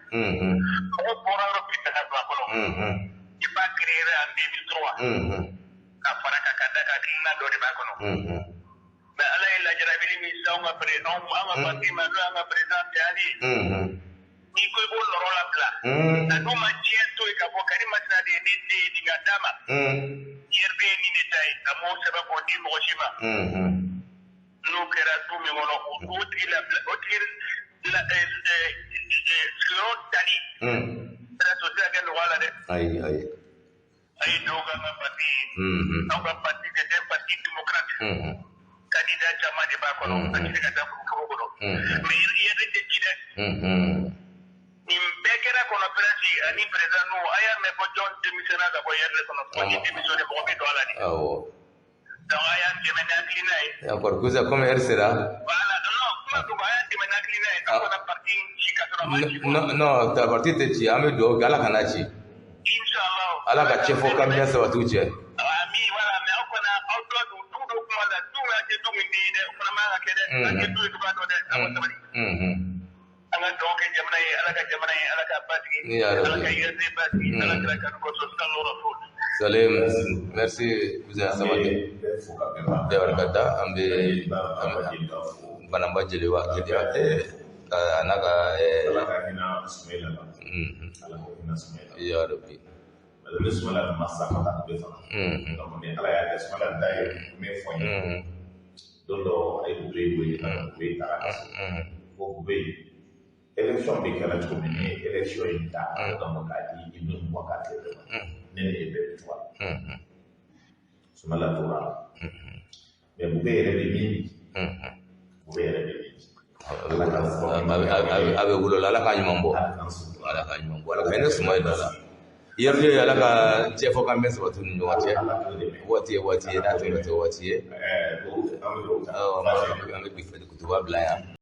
Mɔgɔ bɔra yɔrɔ bɛɛ ka don a kɔnɔ. I b'a créé en 2003. Ka fara kan ka da kan hakilina dɔ de b'a kɔnɔ. Mais Ala ye lajarabili min se anw ka président anw ka parti ma n'o y'an ka président Tayali ye. N'i ko i b'o nɔrɔ labila. A dun ma diɲɛ to yen k'a fɔ Karimasina de ye ne den ye nin ka d'a ma. IRD ye nin de ta ye a m'o sɛbɛn k'o di mɔgɔ si ma. N'o kɛra du min kɔnɔ o tigi labila o tigi la sigiyɔrɔ tali. Presque o tɛ se ka kɛ nɔgɔya la dɛ. Ayi ayi. A ye dɔw k'an ka parti ye. Anw ka parti c'est un parti démocrate. Candidat caman de b'a kɔnɔ. A tɛ se ka taa furu kɔnɔ. Mais IRD tɛ ci dɛ. Nin bɛɛ kɛra kɔnɔ presque ani président n'u a y'a mɛn ko jɔn démissionna ka bɔ IRD kɔnɔ. Ko ni démissionné mɔgɔ bɛ don a la de. Awɔ. Donc a y'an dɛmɛ ni hakilina ye. D'accord, cousin, comme heure sera. Voilà, non, kuma dogo a y'an dɛmɛ ni hakilina ye. An kana parti in ci ka sɔrɔ a ma ci. Non, non, ta parti tɛ ci, an bɛ dugawu kɛ Ala kana ci. Inchallah. Ala ka cɛfɔ kamiya sabati u cɛ. Ami, voilà, mais aw kana aw dɔ don du dɔ kuma la, du min a tɛ du min den ye dɛ, o fana man ka kɛ dɛ. An tɛ du ye cogoya dɔn dɛ, aw ka sabali. An ka dugawu kɛ jamana ye, Ala ka jamana ye, Ala k'a basigi. Ya Rabbi. Ala ka IRD basigi, Ala kira kanu kosɔn, sallallahu rasul. Salim, merci cousin Samake. Bɛɛ barika da, an bɛ Banamba Jeliba Jeliba a n'a ka Ala ka hinɛ Sumayila la. Ala ka hinɛ Sumayila. Ya Rabbi. Ni Sumayila ma sa ka taa bɛɛ faga. Donc ni Ala y'a kɛ Sumayila da ye min fɔ n ye. Don dɔ a ye Bube wele ka na Bube taara ka so. Ko Bube élection bɛ kɛra cogo min ni ye élection in ta donc k'a di Ibrahim Boubacar Keïta ma. Ne ni e bɛɛ bɛ to a la. Sumayila tora a la. Mais Bube yɛrɛ bɛ min bi. Bube yɛrɛ bɛ min bi. A bɛ wolo la, Ala k'a ɲuman bɔ. Ala k'a ɲuman bɔ, Ala ka hinɛ Sumayila la. IRD Ala ka cɛfɔ kan bɛɛ sabati u ni ɲɔgɔn cɛ. Waati ye waati ye, n'a tɛmɛna tɛ waati ye. Awɔ, an bɛ bi kutuba bila yan.